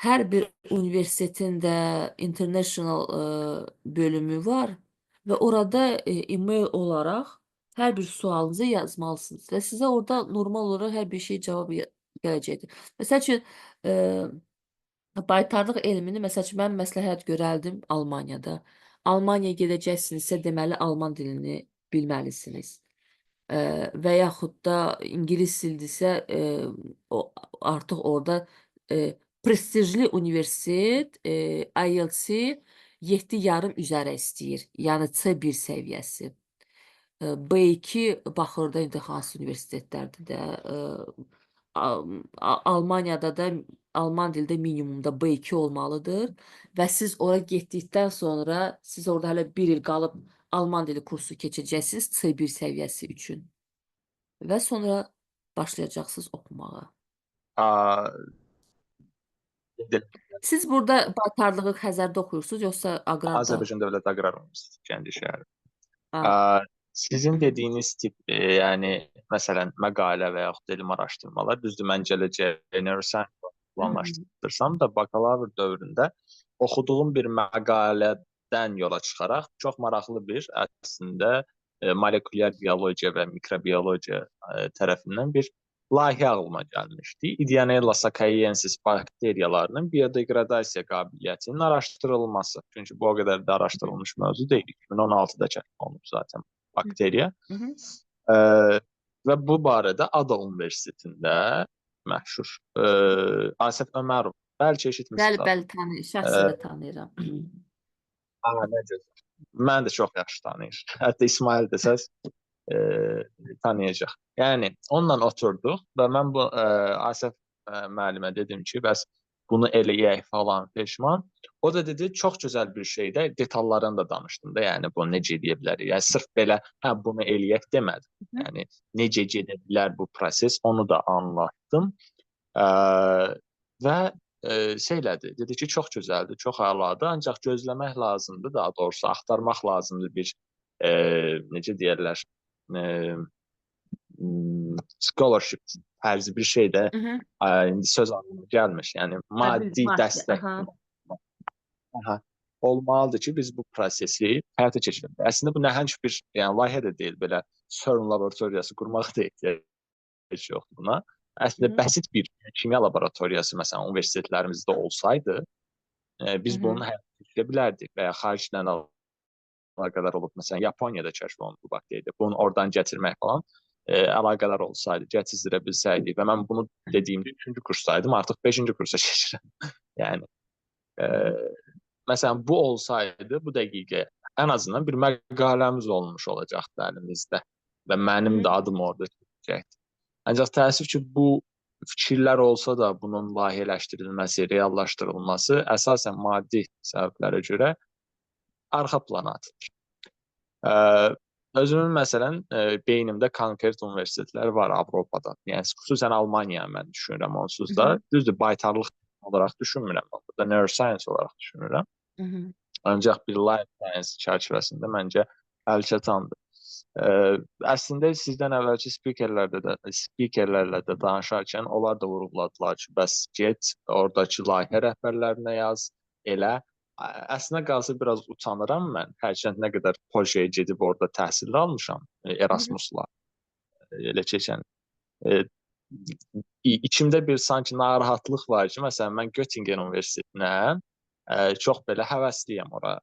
Speaker 1: Hər bir universitetin də international bölümü var və orada e-mail olaraq hər bir sualınızı yazmalısınız və sizə orada normal olaraq hər bir şey cavab gələcəkdir. Məsəl üçün, baytarlıq elmini, məsəl üçün, mən məsləhət görərdim Almaniyada. Almaniyaya gedəcəksinizsə, deməli, alman dilini bilməlisiniz. Və yaxud da ingilis dildirsə, o, artıq orada prestijli universitet IELTS-i 7,5 üzərə istəyir. Yəni C1 səviyyəsi. B2 baxır da indi hansı universitetlərdə də Almaniyada da alman dildə minimumda B2 olmalıdır və siz ora getdikdən sonra siz orada hələ bir il qalıb alman dili kursu keçəcəksiniz C1 səviyyəsi üçün və sonra başlayacaqsınız oxumağa. Siz burada baytarlığı Xəzərdə oxuyursunuz yoxsa aqrarda?
Speaker 3: Azərbaycan Dövlət Aqrar Universiteti Gəncə şəhəri. Sizin dediyiniz tip, yəni məsələn məqalə və yaxud elmi araşdırmalar, düzdür, mən gələcəyə neuroscience planlaşdırsam da bakalavr dövründə oxuduğum bir məqalədən yola çıxaraq çox maraqlı bir əslində molekulyar biologiya və mikrobiologiya tərəfindən bir layihə ağlıma gəlmişdi. Ideonella sakaiensis bakteriyalarının biodeqradasiya qabiliyyətinin araşdırılması. Çünki bu o qədər də araşdırılmış mövzu deyil. 2016-da kəşf olunub zaten bakteriya. Və bu barədə ADA Universitetində məşhur Asəf Ömərov, bəlkə eşitmisiniz.
Speaker 1: Bəli, bəli, şəxsən də tanıyıram.
Speaker 3: Nə gözəl. Mən də çox yaxşı tanıyır. Hətta İsmail desəz tanıyacaq. Yəni onunla oturduq və mən bu Asəf müəllimə dedim ki, bəs bunu eləyək falan peşman. O da dedi, çox gözəl bir şeydə, detallarını da danışdım da, yəni bunu necə eləyə bilərik? Yəni sırf belə, hə bunu eləyək demədim. Yəni necə gedə bilər bu proses, onu da anlattım. Və şey elədi, dedi ki, çox gözəldir, çox əladır, ancaq gözləmək lazımdır, daha doğrusu axtarmaq lazımdır bir, necə deyərlər, scholarship tərzi bir şey də indi söz ağlıma gəlmir. Yəni maddi dəstək olmalıdır ki, biz bu prosesi həyata keçirək. Əslində bu nəhəng bir, yəni layihə də deyil, belə CERN laboratoriyası qurmaq da ehtiyac yoxdur buna. Əslində bəsit bir kimya laboratoriyası məsələn universitetlərimizdə olsaydı, biz bunu həyata keçirə bilərdik və ya xaricdən əlaqələr olub, məsələn Yaponiyada kəşf olunub bu bakteriya, bunu oradan gətirmək falan əlaqələr olsaydı, gətizdirə bilsəydik və mən bunu dediyimdə 3-cü kursdaydım, artıq 5-ci kursa keçirəm. Yəni məsələn bu olsaydı, bu dəqiqə ən azından bir məqaləmiz olmuş olacaqdı əlimizdə və mənim də adım orada çıxacaqdı. Ancaq təəssüf ki, bu fikirlər olsa da bunun layihələşdirilməsi, reallaşdırılması əsasən maddi səbəblərə görə arxa plana atılır. Özümün məsələn beynimdə konkret universitetlər var Avropada. Yəni xüsusən Almaniya mən düşünürəm onsuz da. Düzdür, baytarlıq olaraq düşünmürəm. Burada neuroscience olaraq düşünürəm. Ancaq bir life science çərçivəsində məncə əlçatandır. Əslində sizdən əvvəlki spikerlərlə də danışarkən onlar da vurğuladılar ki, bəs get oradakı layihə rəhbərlərinə yaz, elə. Əslində qalsa biraz utanıram mən. Hərçənd nə qədər Polşaya gedib orada təhsil almışam Erasmusla. Elə keçən. İçimdə bir sanki narahatlıq var ki, məsələn mən Göttingen Universitetinə çox belə həvəsliyəm ora,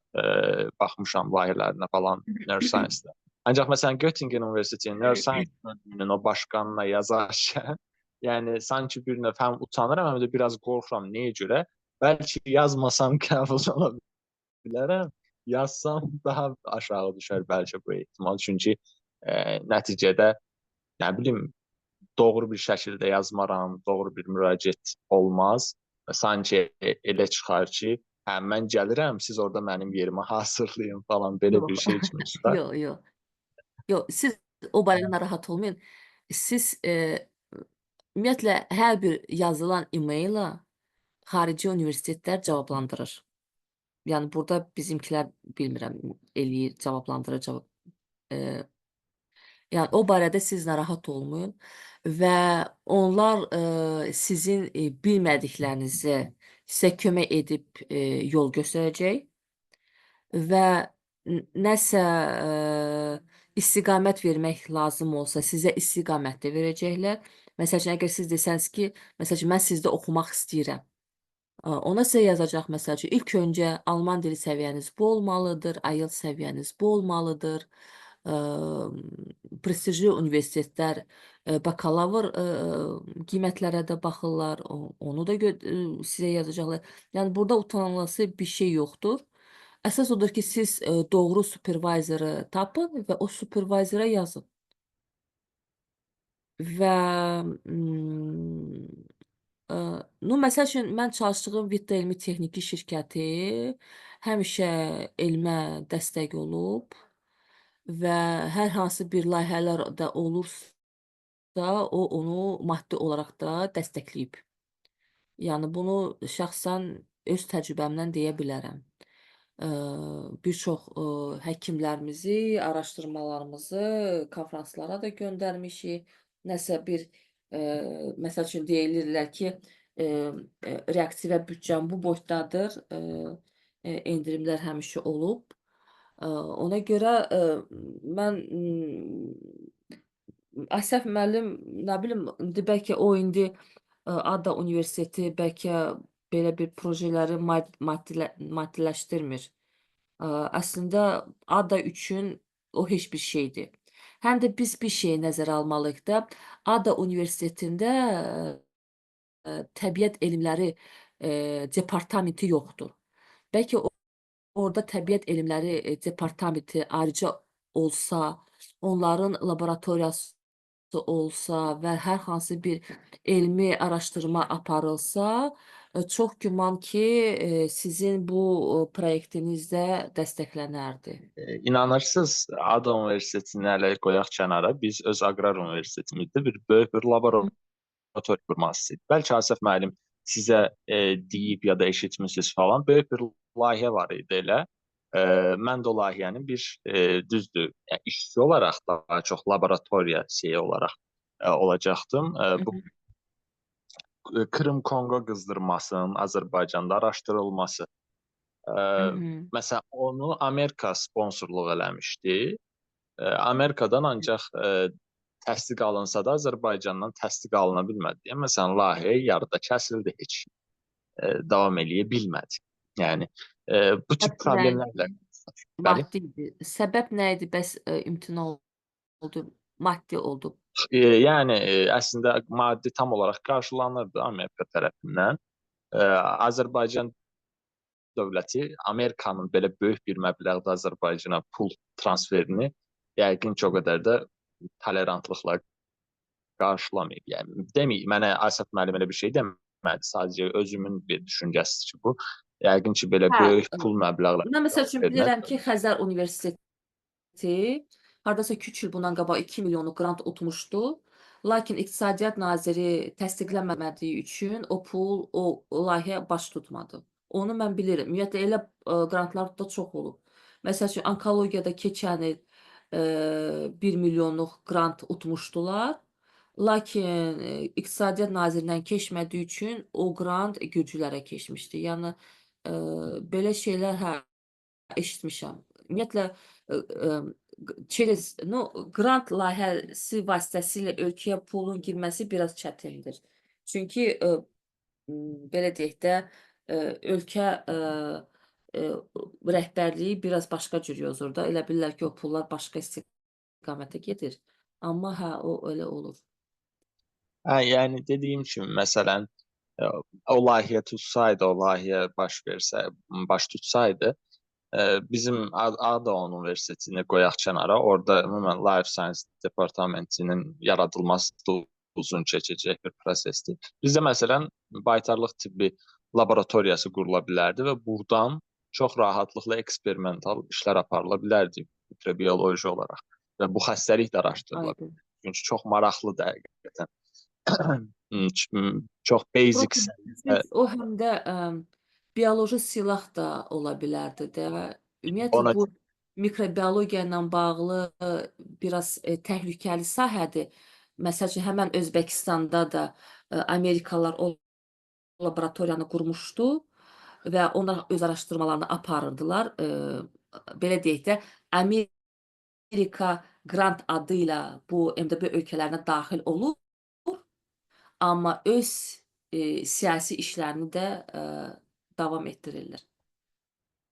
Speaker 3: baxmışam layihələrinə falan neuroscience-da. Ancaq məsələn Göttingen Universitetinin neuroscience bölümünün o başqanına yazarkən, yəni sanki bir növ həm utanıram, həm də biraz qorxuram. Nəyə görə? Bəlkə yazmasam qəbul ola bilərəm. Yazsam daha aşağı düşər bəlkə bu ehtimal. Çünki nəticədə nə bilim doğru bir şəkildə yazmaram, doğru bir müraciət olmaz. Sanki elə çıxar ki, hə mən gəlirəm, siz orada mənim yerimi hazırlayın falan belə
Speaker 1: Yox.
Speaker 3: bir şey kimi çıxar.
Speaker 1: Yox, yox. Yox, siz o barədə narahat olmayın. Siz ümumiyyətlə hər bir yazılan e-mailə xarici universitetlər cavablandırır. Yəni burada bizimkilər bilmirəm eləyir, cavablandırır, cavab. E, yəni o barədə siz narahat olmayın və onlar sizin bilmədiklərinizi sizə kömək edib yol göstərəcək və nəsə istiqamət vermək lazım olsa sizə istiqamət də verəcəklər. Məsəl üçün, əgər siz desəniz ki, məsəl üçün, mən sizdə oxumaq istəyirəm. Ona sizə yazacaq, məsəl üçün, ilk öncə alman dili səviyyəniz bu olmalıdır, IELTS səviyyəniz bu olmalıdır. Prestijli universitetlər bakalavr qiymətlərə də baxırlar, onu da sizə yazacaqlar. Yəni burada utanılası bir şey yoxdur. Əsas odur ki, siz doğru supervisoru tapın və o supervisora yazın. Və nu, məsəl üçün, mən çalışdığım Vitta Elmi Texniki şirkəti həmişə elmə dəstək olub və hər hansı bir layihələr də olursa, o onu maddi olaraq da dəstəkləyib. Yəni bunu şəxsən öz təcrübəmdən deyə bilərəm. Bir çox həkimlərimizi, araşdırmalarımızı konfranslara da göndərmişik. Nəsə bir məsəl üçün deyilirlər ki, reaktivə büdcəm bu boydadır. Endirimlər həmişə olub. Ona görə mən Əsəf müəllim, nə bilim, indi bəlkə o indi Ada Universiteti bəlkə belə bir projeləri maddiləşdirmir. Əslində Ada üçün o heç bir şeydir. Həm də biz bir şeyi nəzərə almalıyıq da, Ada Universitetində təbiət elmləri departamenti yoxdur. Bəlkə orada təbiət elmləri departamenti ayrıca olsa, onların laboratoriyası olsa və hər hansı bir elmi araşdırma aparılsa, çox güman ki, sizin bu proyektiniz də dəstəklənərdi.
Speaker 3: İnanırsınız, Ada Universitetini hələ qoyaq kənara, biz öz Aqrar Universitetimizdə bir böyük bir laboratoriya qurmaq istəyirik. Bəlkə Asəf müəllim sizə deyib ya da eşitmisiniz falan, böyük bir layihə var idi elə. Mən də o layihənin bir düzdür, yəni işçi olaraq daha çox laboratoriya şeyi olaraq olacaqdım. Bu Krım-Konqo qızdırmasının Azərbaycanda araşdırılması. Məsələn, onu Amerika sponsorluq eləmişdi. Amerikadan ancaq təsdiq alınsa da Azərbaycandan təsdiq alına bilmədi. Yəni, məsələn, layihə yarıda kəsildi, heç davam eləyə bilmədi. Yəni, bu tip problemlərlə.
Speaker 1: Maddi idi. Səbəb nə idi? Bəs imtina oldu, maddi oldu.
Speaker 3: Yəni, əslində maddi tam olaraq qarşılanırdı Amerika tərəfindən. Azərbaycan dövləti Amerikanın belə böyük bir məbləğdə Azərbaycana pul transferini yəqin ki, o qədər də tolerantlıqla qarşılamayıb. Yəni, deməyib, mənə Asəf müəllim elə bir şey demədi. Sadəcə özümün bir düşüncəsidir ki, bu. Yəqin ki, belə böyük pul məbləğləri.
Speaker 1: Mən məsəl üçün bilirəm ki, Xəzər Universiteti hardasa 2-3 il bundan qabaq 2 milyonluq qrant utmuşdu. Lakin İqtisadiyyat Naziri təsdiqləmədiyi üçün o pul, o layihə baş tutmadı. Onu mən bilirəm. Ümumiyyətlə elə qrantlar da çox olub. Məsəl üçün onkologiyada keçən il 1 milyonluq qrant utmuşdular. Lakin İqtisadiyyat Nazirindən keçmədiyi üçün o qrant gürcülərə keçmişdi. Yəni belə şeylər hə eşitmişəm. Ümumiyyətlə çerez, no, qrant layihəsi vasitəsilə ölkəyə pulun girməsi biraz çətindir. Çünki belə deyək də ölkə rəhbərliyi biraz başqa cür yozur da. Elə bilirlər ki, o pullar başqa istiqamətə gedir. Amma hə, o elə olur.
Speaker 3: Hə, yəni dediyim kimi, məsələn, o layihə tutsaydı, o layihə baş versə, baş tutsaydı, Bizim Ağdam Universitetini qoyaq kənara, orada ümumən Life Science departamentinin yaradılması da uzun çəkəcək bir prosesdir. Bizdə məsələn baytarlıq tibbi laboratoriyası qurula bilərdi və buradan çox rahatlıqla eksperimental işlər aparıla bilərdi mikrobioloji olaraq və bu xəstəlik də araşdırıla
Speaker 1: Aydın.
Speaker 3: bilər. Çünki çox maraqlıdır həqiqətən. Çox basic
Speaker 1: Siz o həm də bioloji silah da ola bilərdi də. Ümumiyyətlə
Speaker 3: ona
Speaker 1: bu mikrobiologiya ilə bağlı biraz təhlükəli sahədir. Məsəl üçün həmən Özbəkistanda da Amerikalılar o laboratoriyanı qurmuşdu və onlar öz araşdırmalarını aparırdılar. Belə deyək də, Amerika Grant adı ilə bu MDB ölkələrinə daxil olur, amma öz siyasi işlərini də davam etdirirlər.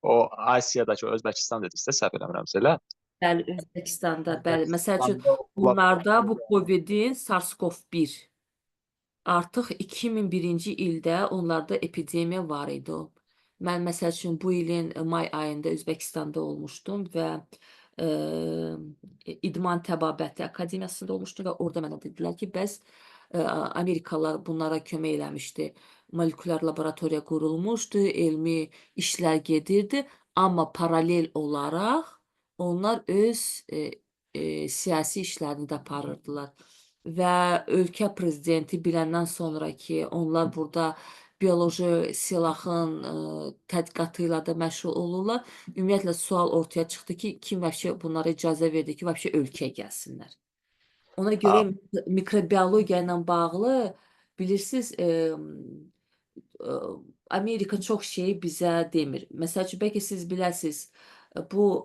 Speaker 3: O Asiyadakı Özbəkistan dedinizdə səhv eləmirəmsə elə.
Speaker 1: Bəli, Özbəkistanda, bəli. Məsəl üçün,
Speaker 3: Özbəkistanda
Speaker 1: bunlarda bu COVID-in SARS-CoV-1 artıq 2001-ci ildə onlarda epidemiya var idi. Mən məsəl üçün bu ilin may ayında Özbəkistanda olmuşdum və İdman Təbabəti Akademiyasında olmuşdum və orada mənə dedilər ki, bəs Amerikalılar bunlara kömək eləmişdi. Molekulyar laboratoriya qurulmuşdu, elmi işlər gedirdi, amma paralel olaraq onlar öz siyasi işlərini də aparırdılar. Və ölkə prezidenti biləndən sonra ki, onlar burada bioloji silahın tədqiqatı ilə də məşğul olurlar. Ümumiyyətlə sual ortaya çıxdı ki, kim vəbşə bunlara icazə verdi ki, vəbşə ölkəyə gəlsinlər. Ona görə mikrobiologiya ilə bağlı bilirsiniz, Amerika çox şeyi bizə demir. Məsəl üçün, bəlkə siz biləsiniz, bu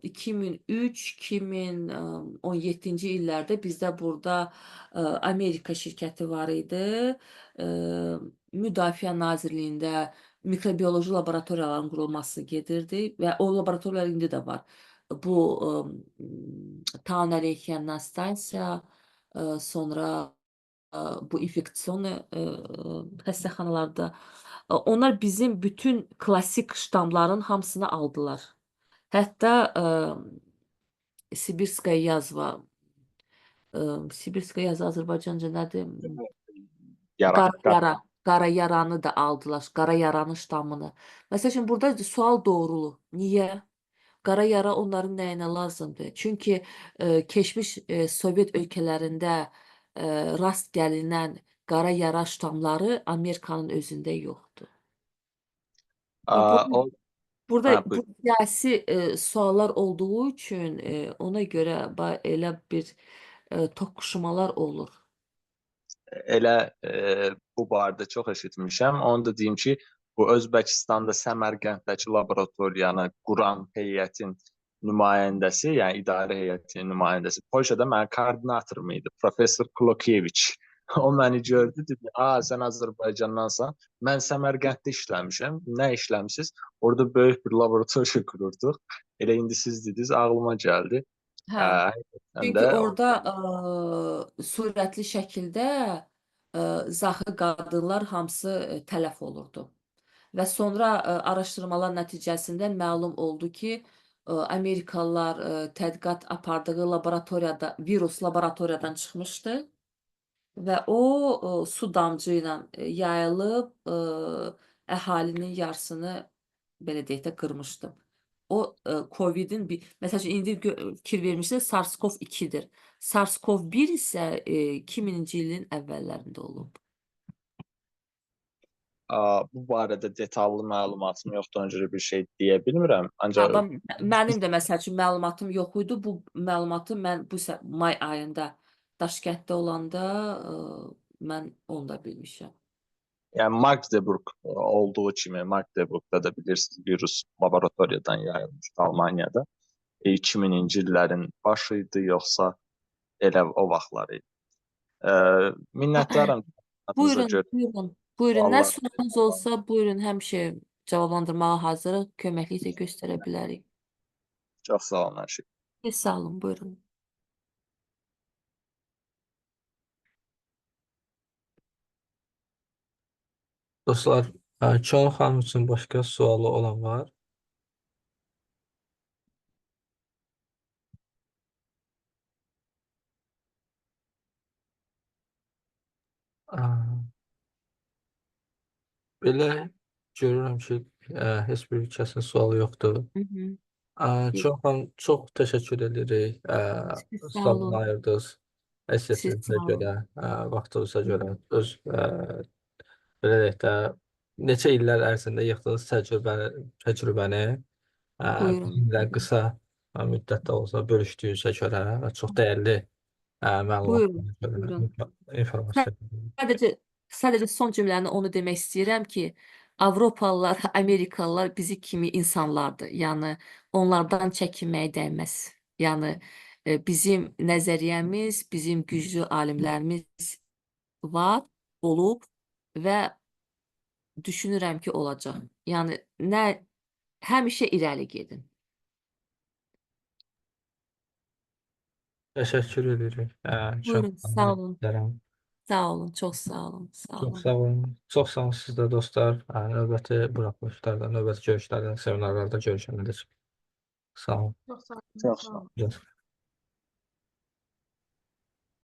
Speaker 1: 2003-2017-ci illərdə bizdə burada Amerika şirkəti var idi. Müdafiə Nazirliyində mikrobioloji laboratoriyaların qurulması gedirdi və o laboratoriyalar indi də var. Bu Taun stansiya, sonra bu infeksion xəstəxanalarda onlar bizim bütün klassik ştamların hamısını aldılar. Hətta Sibirskaya yazva, Sibirskaya yazva Azərbaycanca nədir?
Speaker 3: Yara,
Speaker 1: Qara yara, qara yaranı da aldılar, qara yaranın ştamını. Məsəl üçün, burada sual doğrulu. Niyə? Qara yara onların nəyinə lazımdır? Çünki keçmiş Sovet ölkələrində rast gəlinən qara yara ştamları Amerikanın özündə yoxdur.
Speaker 3: O
Speaker 1: Burada
Speaker 3: hə,
Speaker 1: bu siyasi suallar olduğu üçün ona görə elə bir toqquşmalar olur.
Speaker 3: Elə bu barədə çox eşitmişəm. Onu da deyim ki, bu Özbəkistanda Səmərqənddəki laboratoriyanı quran heyətin nümayəndəsi, yəni idarə heyətinin nümayəndəsi Polşada mənim koordinatorum idi, professor Klokeviç. O məni gördü, dedi: "A, sən Azərbaycandansan. Mən Səmərqənddə işləmişəm. Nə işləmisiniz? Orada böyük bir laboratoriya qururduq." Elə indi siz dediniz, ağlıma gəldi.
Speaker 1: Hə.
Speaker 3: Həqiqətən
Speaker 1: Çünki
Speaker 3: də
Speaker 1: orada sürətli şəkildə zaxı qadınlar hamısı tələf olurdu. Və sonra araşdırmalar nəticəsində məlum oldu ki, Amerikalılar tədqiqat apardığı laboratoriyada virus laboratoriyadan çıxmışdı və o su damcı ilə yayılıb əhalinin yarısını belə deyək də qırmışdı. O COVID-in bir məsəl üçün indi fikir vermişsiniz SARS-CoV-2-dir. SARS-CoV-1 isə 2000-ci ilin əvvəllərində olub.
Speaker 3: Bu barədə detallı məlumatım yoxdur, ona görə bir şey deyə bilmirəm. Ancaq
Speaker 1: Mənim də məsəl üçün məlumatım yox idi. Bu məlumatı mən bu may ayında Daşkənddə olanda mən onu da bilmişəm.
Speaker 3: Yəni Magdeburg olduğu kimi Magdeburgda da bilirsiniz virus laboratoriyadan yayılmışdı Almaniyada. 2000-ci illərin başı idi, yoxsa elə o vaxtlar idi. Minnətdaram
Speaker 1: Buyurun,
Speaker 3: görə.
Speaker 1: buyurun. Buyurun, nə
Speaker 3: Allah
Speaker 1: sualınız olsa, buyurun, həmişə cavablandırmağa hazırıq. Köməklik də göstərə bilərik.
Speaker 3: Çox sağ olun, hər şey.
Speaker 1: Sağ olun, buyurun.
Speaker 2: Dostlar, Könül xanım üçün başqa sualı olan var? Ə, belə görürəm ki, heç bir kəsin sualı yoxdur.
Speaker 1: Hı -hı.
Speaker 2: Çox çox təşəkkür edirik.
Speaker 1: Siz sağ
Speaker 2: Zaman
Speaker 1: olun.
Speaker 2: ayırdınız.
Speaker 1: Siz
Speaker 2: Estetinizə
Speaker 1: sağ olun.
Speaker 2: görə, vaxtınıza görə, öz belə deyək də neçə illər ərzində yığdığınız təcrübəni
Speaker 1: Buyurun.
Speaker 2: bizimlə qısa müddətdə olsa bölüşdüyünüzə görə və çox dəyərli
Speaker 1: Buyurun,
Speaker 2: məlumatlara görə,
Speaker 1: buyurun.
Speaker 2: informasiya.
Speaker 1: Sadəcə son cümləni onu demək istəyirəm ki, Avropalılar, Amerikalılar bizi kimi insanlardır. Yəni onlardan çəkinməyə dəyməz. Yəni bizim nəzəriyyəmiz, bizim güclü alimlərimiz var, olub və düşünürəm ki, olacaq. Yəni nə həmişə irəli gedin.
Speaker 2: Təşəkkür edirik. Çox
Speaker 1: Buyurun, sağ olun.
Speaker 2: istərəm.
Speaker 1: Sağ olun, çox sağ olun, sağ
Speaker 2: Çox
Speaker 1: olun.
Speaker 2: sağ olun. Çox sağ olun siz də dostlar. Növbəti buraxılışlarda, növbəti görüşlərdə, seminarlarda görüşənədək. Sağ olun.
Speaker 4: Çox sağ olun.
Speaker 3: Çox sağ olun.
Speaker 2: Görüşürüz.